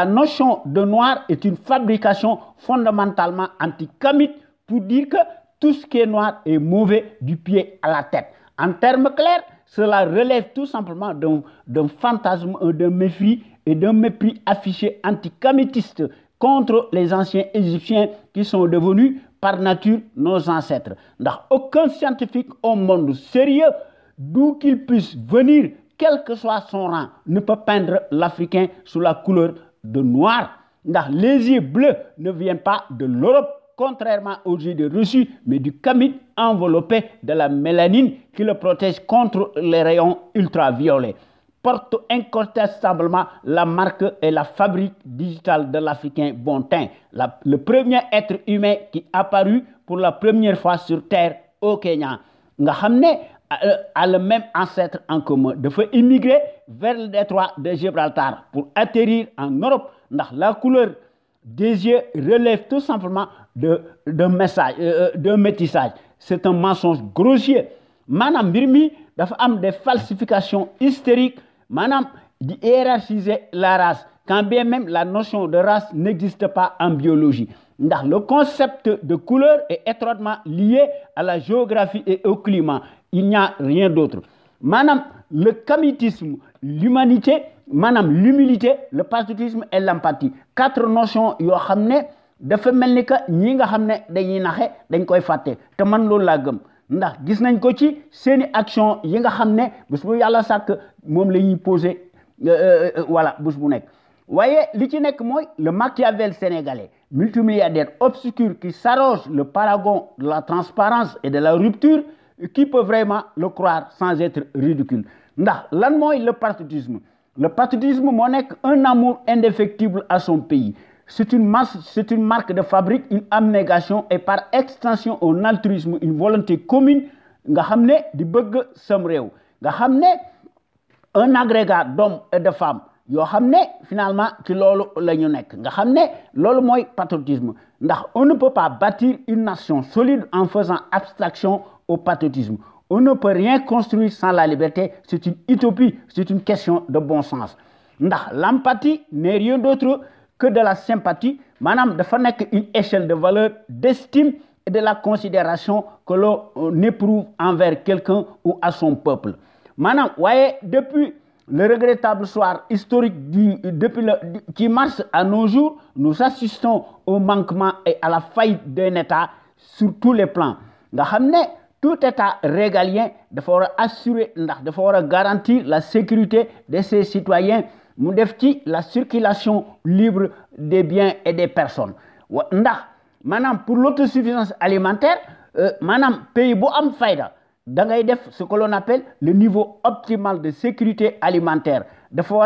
S1: notion de noir est une fabrication fondamentalement anti-kamite pour dire que tout ce qui est noir est mauvais du pied à la tête. En termes clairs, cela relève tout simplement d'un fantasme, d'un mépris et d'un mépris affiché anti-kamitiste contre les anciens Égyptiens qui sont devenus par nature nos ancêtres. Aucun scientifique au monde sérieux, d'où qu'il puisse venir, quel que soit son rang, ne peut peindre l'Africain sous la couleur de noir. Les yeux bleus ne viennent pas de l'Europe, contrairement aux yeux de Russie, mais du kamit enveloppé de la mélanine qui le protège contre les rayons ultraviolets. Porte incontestablement la marque et la fabrique digitale de l'Africain bon teint, le premier être humain qui apparut pour la première fois sur Terre au Kenya. Nga xamné a le même ancêtre en commun, de faire immigrer vers le détroit de Gibraltar pour atterrir en Europe. La couleur des yeux relève tout simplement d'un métissage. C'est un mensonge grossier. Madame Birmi dafa am des falsifications hystériques. Madame dit hiérarchiser la race, quand bien même la notion de race n'existe pas en biologie. Le concept de couleur est étroitement lié à la géographie et au climat. Il n'y a rien d'autre. Madame, le kamitisme, l'humanité, madame, l'humilité, le patriotisme et l'empathie. 4 notions yo xamné dafa melni que ñi nga xamné dañuy naxé dañ koy faté té man loolu la gëm. Gis nañ ko ci seeni action yi nga xamné bés bu yalla sak mom lañuy poser voilà bés bu nek. Voyez, le Machiavel sénégalais, multimilliardaire obscur qui s'arroge le paragon de la transparence et de la rupture, qui peut vraiment le croire sans être ridicule. Lan moy le patriotisme. Le patriotisme est un amour indéfectible à son pays. C'est une marque de fabrique, une abnégation et par extension un altruisme, une volonté commune. Nga xamné di bëgg sam réew. Nga xamné un agrégat d'hommes et de femmes. Yo xamné finalement ci lolu lañu nek nga xamné lolu moy patriotisme ndax on ne peut pas bâtir une nation solide en faisant abstraction au patriotisme. On ne peut rien construire sans la liberté, c'est une utopie, c'est une question de bon sens. Ndax l'empathie n'est rien d'autre que de la sympathie, manam dafa nek une échelle de valeur, d'estime et de la considération que l'on éprouve envers quelqu'un ou à son peuple. Manam voyez depuis le regrettable soir historique qui marche à nos jours, nous assistons au manquement et à la faillite d'un État sur tous les plans. Tout État régalien doit assurer, doit garantir la sécurité de ses citoyens, la circulation libre des biens et des personnes. Maintenant, pour l'autosuffisance alimentaire, pays bu am fayda ce que l'on appelle le niveau optimal de sécurité alimentaire. Il faut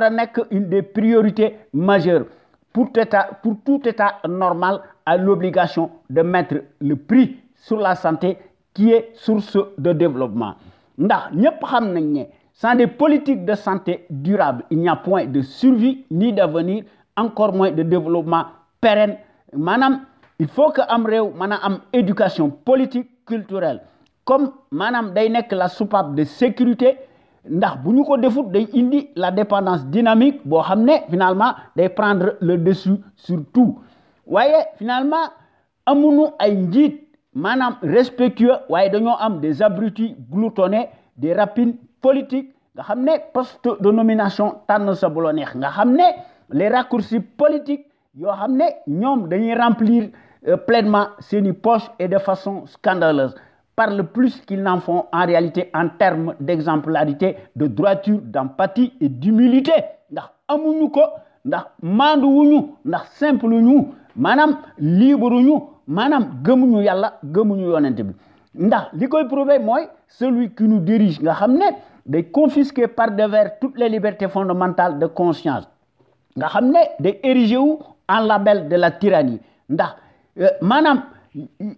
S1: une des priorités majeures. pour tout état normal a l'obligation de mettre le prix sur la santé qui est source de développement. Ndax ñëpp xam nañ ne sans des politiques de santé durables, il n'y a point de survie ni d'avenir, encore moins de développement pérenne. Madame, il faut que am réew mën a am éducation politique culturelle comme maanaam day nekk la soupape de sécurité ndax bu ñu ko defut day indi la dépendance dynamique boo xam ne finalement day prendre le dessus sur tout waaye finalement amuñu ay njiit maanaam respectueux waaye dañoo am des abrutis gloutonnés des rapines politiques nga xam ne poste de nomination tànn sa bu la neex nga xam ne les raccourcis politiques yoo xam ne ñoom dañuy remplir pleinement seeni poches et de façon scandaleuse parlent plus qu'ils n'en font en réalité en termes d'exemplarité, de droiture, d'empathie et d'humilité. Ndax amuñu ko ndax manduwuñu ndax simple ñu manam libre ñu manam gëmuñu yàlla gëmuñu yonent bi ndax li koy prouver mooy celui qui nous dirige nga xam ne day confisquer par devers toutes les libertés fondamentales de conscience nga xam ne day érigé wu en label de la tyrannie ndax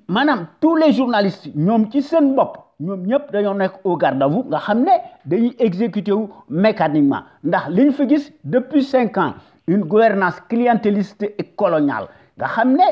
S1: Madame, tous les journalistes, ñom ci seen bopp ñom ñep dañoo nekk au garde à vous nga xam ne dañuy exécuter wu mécaniquement ndax liñ fi gis depuis 5 ans une gouvernance clientéliste et coloniale nga xam ne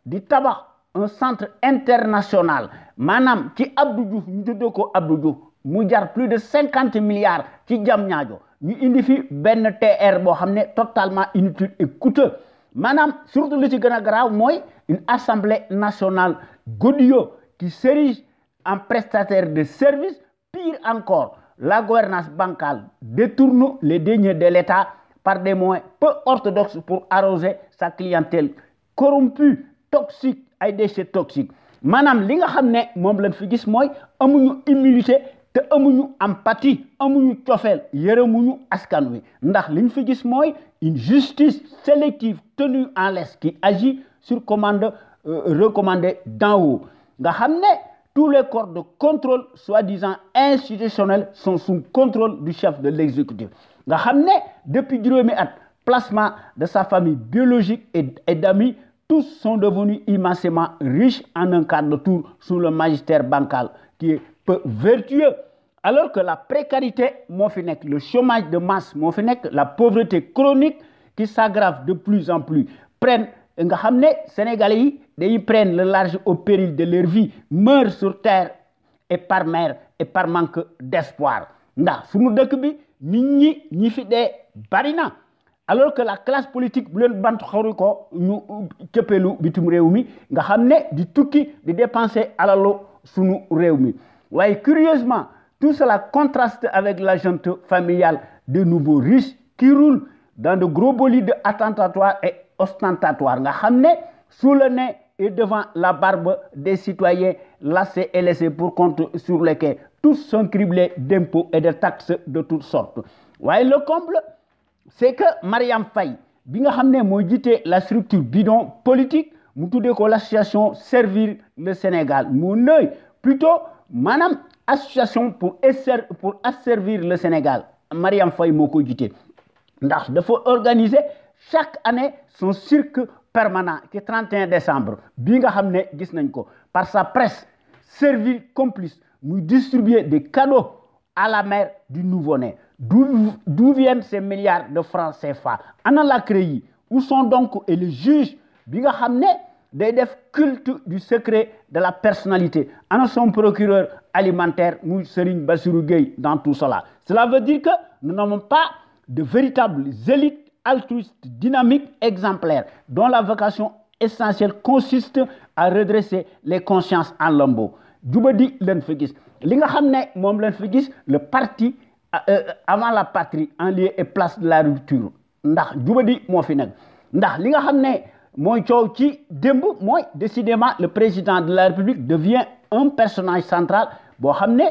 S1: di tabax un centre international maanaam ci Abdou Diouf ñu tuddee ko Abdou Diouf mu jar plus de 50 milliards ci Diamniadio ñu indi fi benn TR boo xam ne totalement inutile et coûteux maanaam surtout li ci gën a garaaw mooy une assemblée nationale godillot qui s'érige en prestataire de services. Pire encore, la gouvernance bancale détourne les deniers de l'État par des moyens peu orthodoxes pour arroser sa clientèle corrompue, toxique, ay déchets toxiques. Maanaam li nga xam ne moom lañ fi gis mooy amuñu humilité te amuñu empathie amuñu cofeel yërëmuñu askan wi ndax liñ fi gis mooy une justice sélective tenue en laisse qui agit sur commande recommandée d'en haut nga xam ne tous les corps de contrôle soi-disant institutionnels sont sous contrôle du chef de l'exécutif nga xam ne depuis juróomi at placement de sa famille biologique et d'amis tous sont devenus immensément riches en un quart de tour sous le magistère bancal qui est peu vertueux alors que la précarité moo fi nekk le chômage de masse moo fi nekk la pauvreté chronique qui s'aggrave de plus en plus prennent nga xam ne Sénégalais yi dañuy prennent le large au péril de leur vie meurent sur terre et par mer et par manque d'espoir ndax suñu dëkk bi nit ñi fi dee bari na alors que la classe politique bu leen bant xaru ko ñu cëppeelu bitum réew mi nga xam ne di tukki di dépenser alalu sunu réew mi waaye curieusement tout cela contraste avec la junte familiale de nouveaux riches qui roulent dans de gros bolides attentatoires et ostentatoires nga xam ne sous le nez et devant la barbe des citoyens lassés et laissés pour compte sur les quais tous sont criblés d'impôts et de taxes de toutes sortes waaye le comble c'est que Mariam Faye bi nga xam ne moo jiite la structure bidon politique mu tuddee ko l'association Servir le Sénégal mu nëy plutôt maanaam association pour asservir le Sénégal Mariam Faye moo ko jiite ndax dafa organiser chaque année son cirque permanent qui 31 décembre bi nga xam ne gis nañ ko par sa presse Servir complice muy distribuer des cadeaux à la mère du nouveau-né d'où viennent ces milliards de francs CFA ana la CREI où sont donc et les juges bi nga xam ne day def culte du secret de la personnalité ana son procureur alimentaire muy Serigne Bassirou Gueye dans tout cela veut dire que nous n'avons pas de véritables élites altruistes dynamiques exemplaires dont la vocation essentielle consiste à redresser les consciences en lambeaux jubadi leen fi gis li nga xam ne moom leen fi gis le parti avant la patrie en lieu et place de la rupture ndax jubadi moo fi nekk ndax li nga xam ne mooy coow ci démb mooy décidément le président de la République devient un personnage central boo xam ne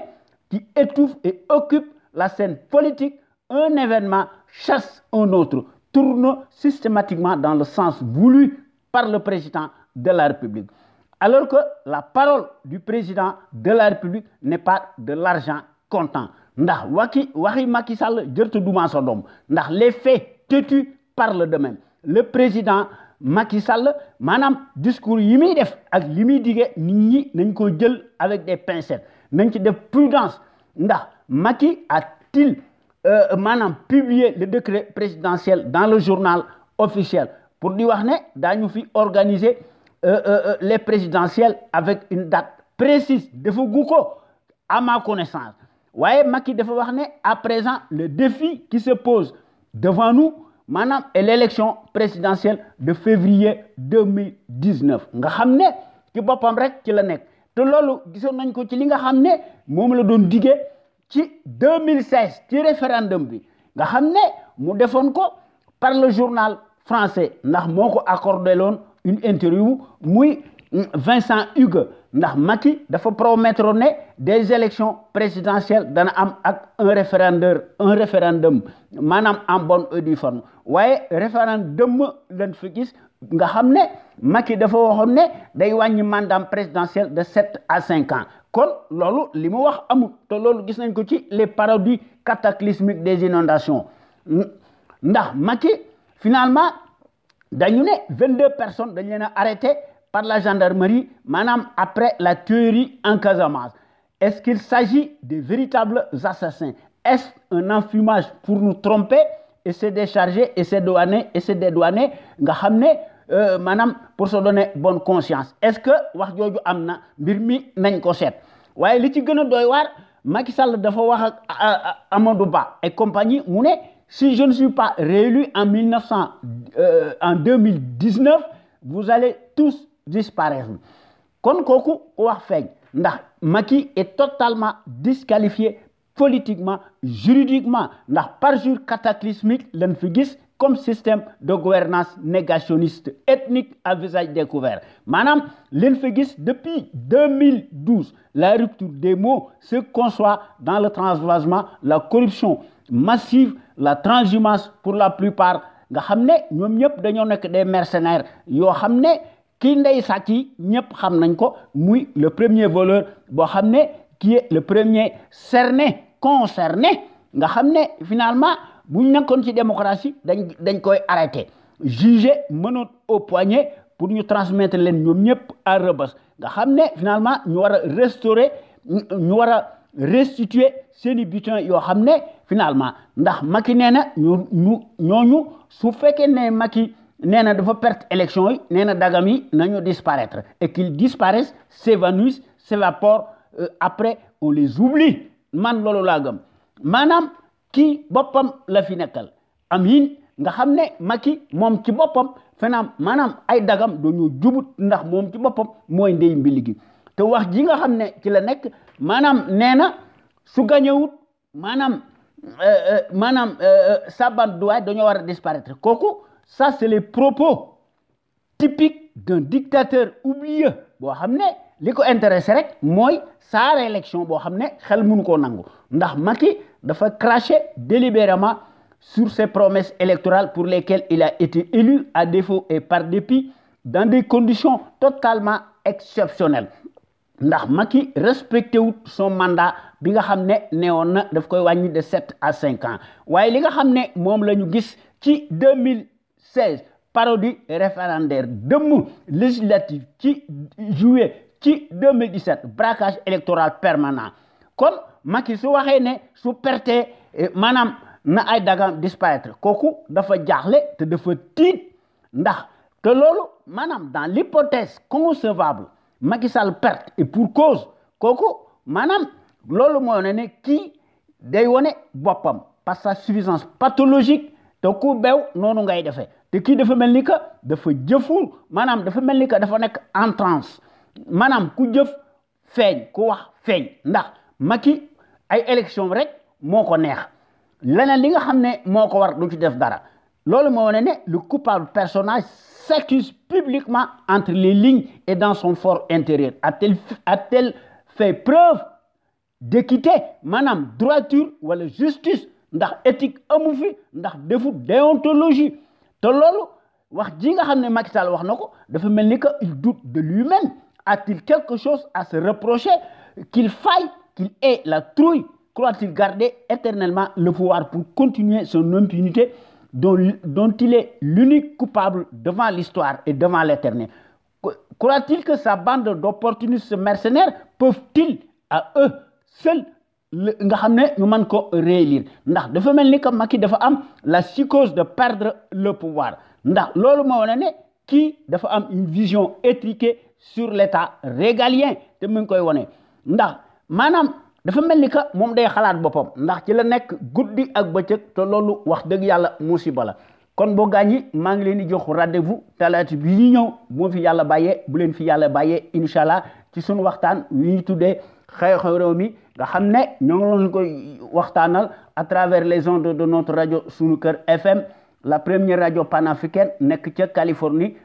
S1: qui étouffe et occupe la scène politique un événement chasse un autre tourne systématiquement dans le sens voulu par le président de la République alors que la parole du président de la République n'est pas de l'argent comptant ndax waxi Macky Sall jërta duma sa doom ndax les faits têtus parlent d'eux-mêmes le président Macky Sall manam discours yi muy def ak li muy dige nit ñi nañ ko jël avec des pincettes nañ ci def prudence ndax Macky a-t-il manam publié le décret présidentiel dans le journal officiel pour di wax ne dañu fi organiser les présidentielles avec une date précise dafa gu ko à ma connaissance waye Macky dafa wax ne à présent le défi qui se pose devant nous manam est l'élection présidentielle de février 2019 nga xamné ci bopam rek ci la nek te lolu gisoon nañ ko ci li nga xamné mom la doon diggé ci 2016 ci référendum bi nga xamné mu defoon ko par le journal français ndax moko accordé lon une interview muy Vincent Hugues ndax Macky dafa promettre né des élections présidentielles dana am ak un référendum manam en bonne et due forme waye référendum lañ fi gis nga xamné Macky dafa waxone né day wañi mandat présidentiel de 7 à 5 ans kon lolu limu wax amul te lolu gis nañ ko ci les parodies cataclysmiques des inondations ndax Macky finalement dañu né 22 personnes dañ leen arrêté par la gendarmerie manam après la tuerie en Casamance. Est-ce qu'il s'agit de véritables assassins? Est-ce un enfumage pour nous tromper et se décharger et se dédouaner nga xamné manam pour se donner bonne conscience? Est-ce que wax joju amna mbir mi nañ ko sét? Waye li ci gëna doy war Macky Sall dafa wax ak Amadou Ba et compagnie mu né si je ne suis pas réélu en 2019 vous allez tous disparaître. Kon koku wax feñ ndax Macky est totalement disqualifié politiquement, juridiquement ndax parjure cataclysmique lañ fi gis comme système de gouvernance négationniste ethnique à visage découvert. Manam lañ fi gis depuis 2012 la rupture des mots se conçoit dans le transvasement, la corruption massive, la transhumance pour la plupart nga xamné ñom ñep dañoo nek des mercenaires yo xamné ki ndey sàcc ñep xam nañ ko muy le premier voleur bo xamné qui est le premier cerné concerné nga xamné finalement buñ nekkon ci démocratie dañ koy arrêter juger menottes au poignet pour ñu transmettre leen ñom ñep à Rebeuss nga xamné finalement ñu wara restaurer ñu wara restituer seeni butin yo xamné finalement ndax Macky néna ñooñu su féké né Macky néna dafa perdre élection yi néna dagam yi nañu disparaître et qu'ils disparaissent s'évanouissent s'évaporent après on les oublie man lolu la gëm manam ki bopam la fi nekkal amin nga xamné Macky mom ci bopam fenam manam ay dagam dañu jubut ndax mom ci bopam moy ndey mbiligi te wax ji nga xamné ci la nek manam néna su gañewut manam Saban Douay dañu wara disparaître koku ça c'est les propos typiques d'un dictateur oublieux bo xamné liko intéressé rek moy sa réélection bo xamné xel mënu ko nangu ndax Macky dafa cracher délibérément sur ses promesses électorales pour lesquelles il a été élu à défaut et par dépit dans des conditions totalement exceptionnelles ndax Macky respecté wut son mandat bi nga xamné néwon na daf koy wañi de 7 à 5 ans waye li nga xamné mom lañu gis ci 2016 parodie référendaire dëmm législative ci juillet ci 2017 braquage électoral permanent kon Macky su waxé né su perté manam na ay dagam disparaître koku dafa jaxlé te dafa tiit ndax te lolu manam dans l'hypothèse concevable Macky Sall perte et pour cause koku manam lolu mo né ki day woné bopam par sa suffisance pathologique te ku bew nonu ngay défé te ki dafa melni que dafa jëful manam dafa melni que dafa nek en transe manam ku jëf feñ ku wax feñ ndax Macky ay élection rek moko neex leneen li nga xamné moko war du ci def dara lolu mo woné né le coupable personnage s'accuse publiquement entre les lignes et dans son fort intérieur a-t-elle fait preuve d'équité manam droiture wala justice ndax éthique amu fi ndax defu déontologie te lolu wax ji nga xamné Macky Sall wax nako dafa melni que il doute de lui-même. A-t-il quelque chose à se reprocher qu'il faille qu'il ait la trouille? Croit-il garder éternellement le pouvoir pour continuer son impunité dont il est l'unique coupable devant l'histoire et devant l'éternel. Croit-il que sa bande d'opportunistes mercenaires peuvent-ils à eux seuls nga xam ne ñu mën ko réélire ndax dafa mel ni que Macky dafa am la psychose de perdre le pouvoir ndax loolu moo wane ne kii dafa am une vision étriquée sur l'état régalien te mu ngi koy wane ndax maanaam dafa mel ni que moom day xalaat boppam ndax ci la nekk guddi ak bëccëg te loolu wax dëgg yàlla musiba la kon boo gaañi maa ngi leen di jox rendez-vous talaata bi ñu ñëw moo fi yàlla bàyyee bu leen fi yàlla bàyyee incha allah ci suñu waxtaan wi ñu tuddee xew-xew réew mi nga xam ne ñoo ngi leen koy waxtaanal à travers les ondes de notre radio Sunu Kër FM la première radio panafricaine nekk ca Californie.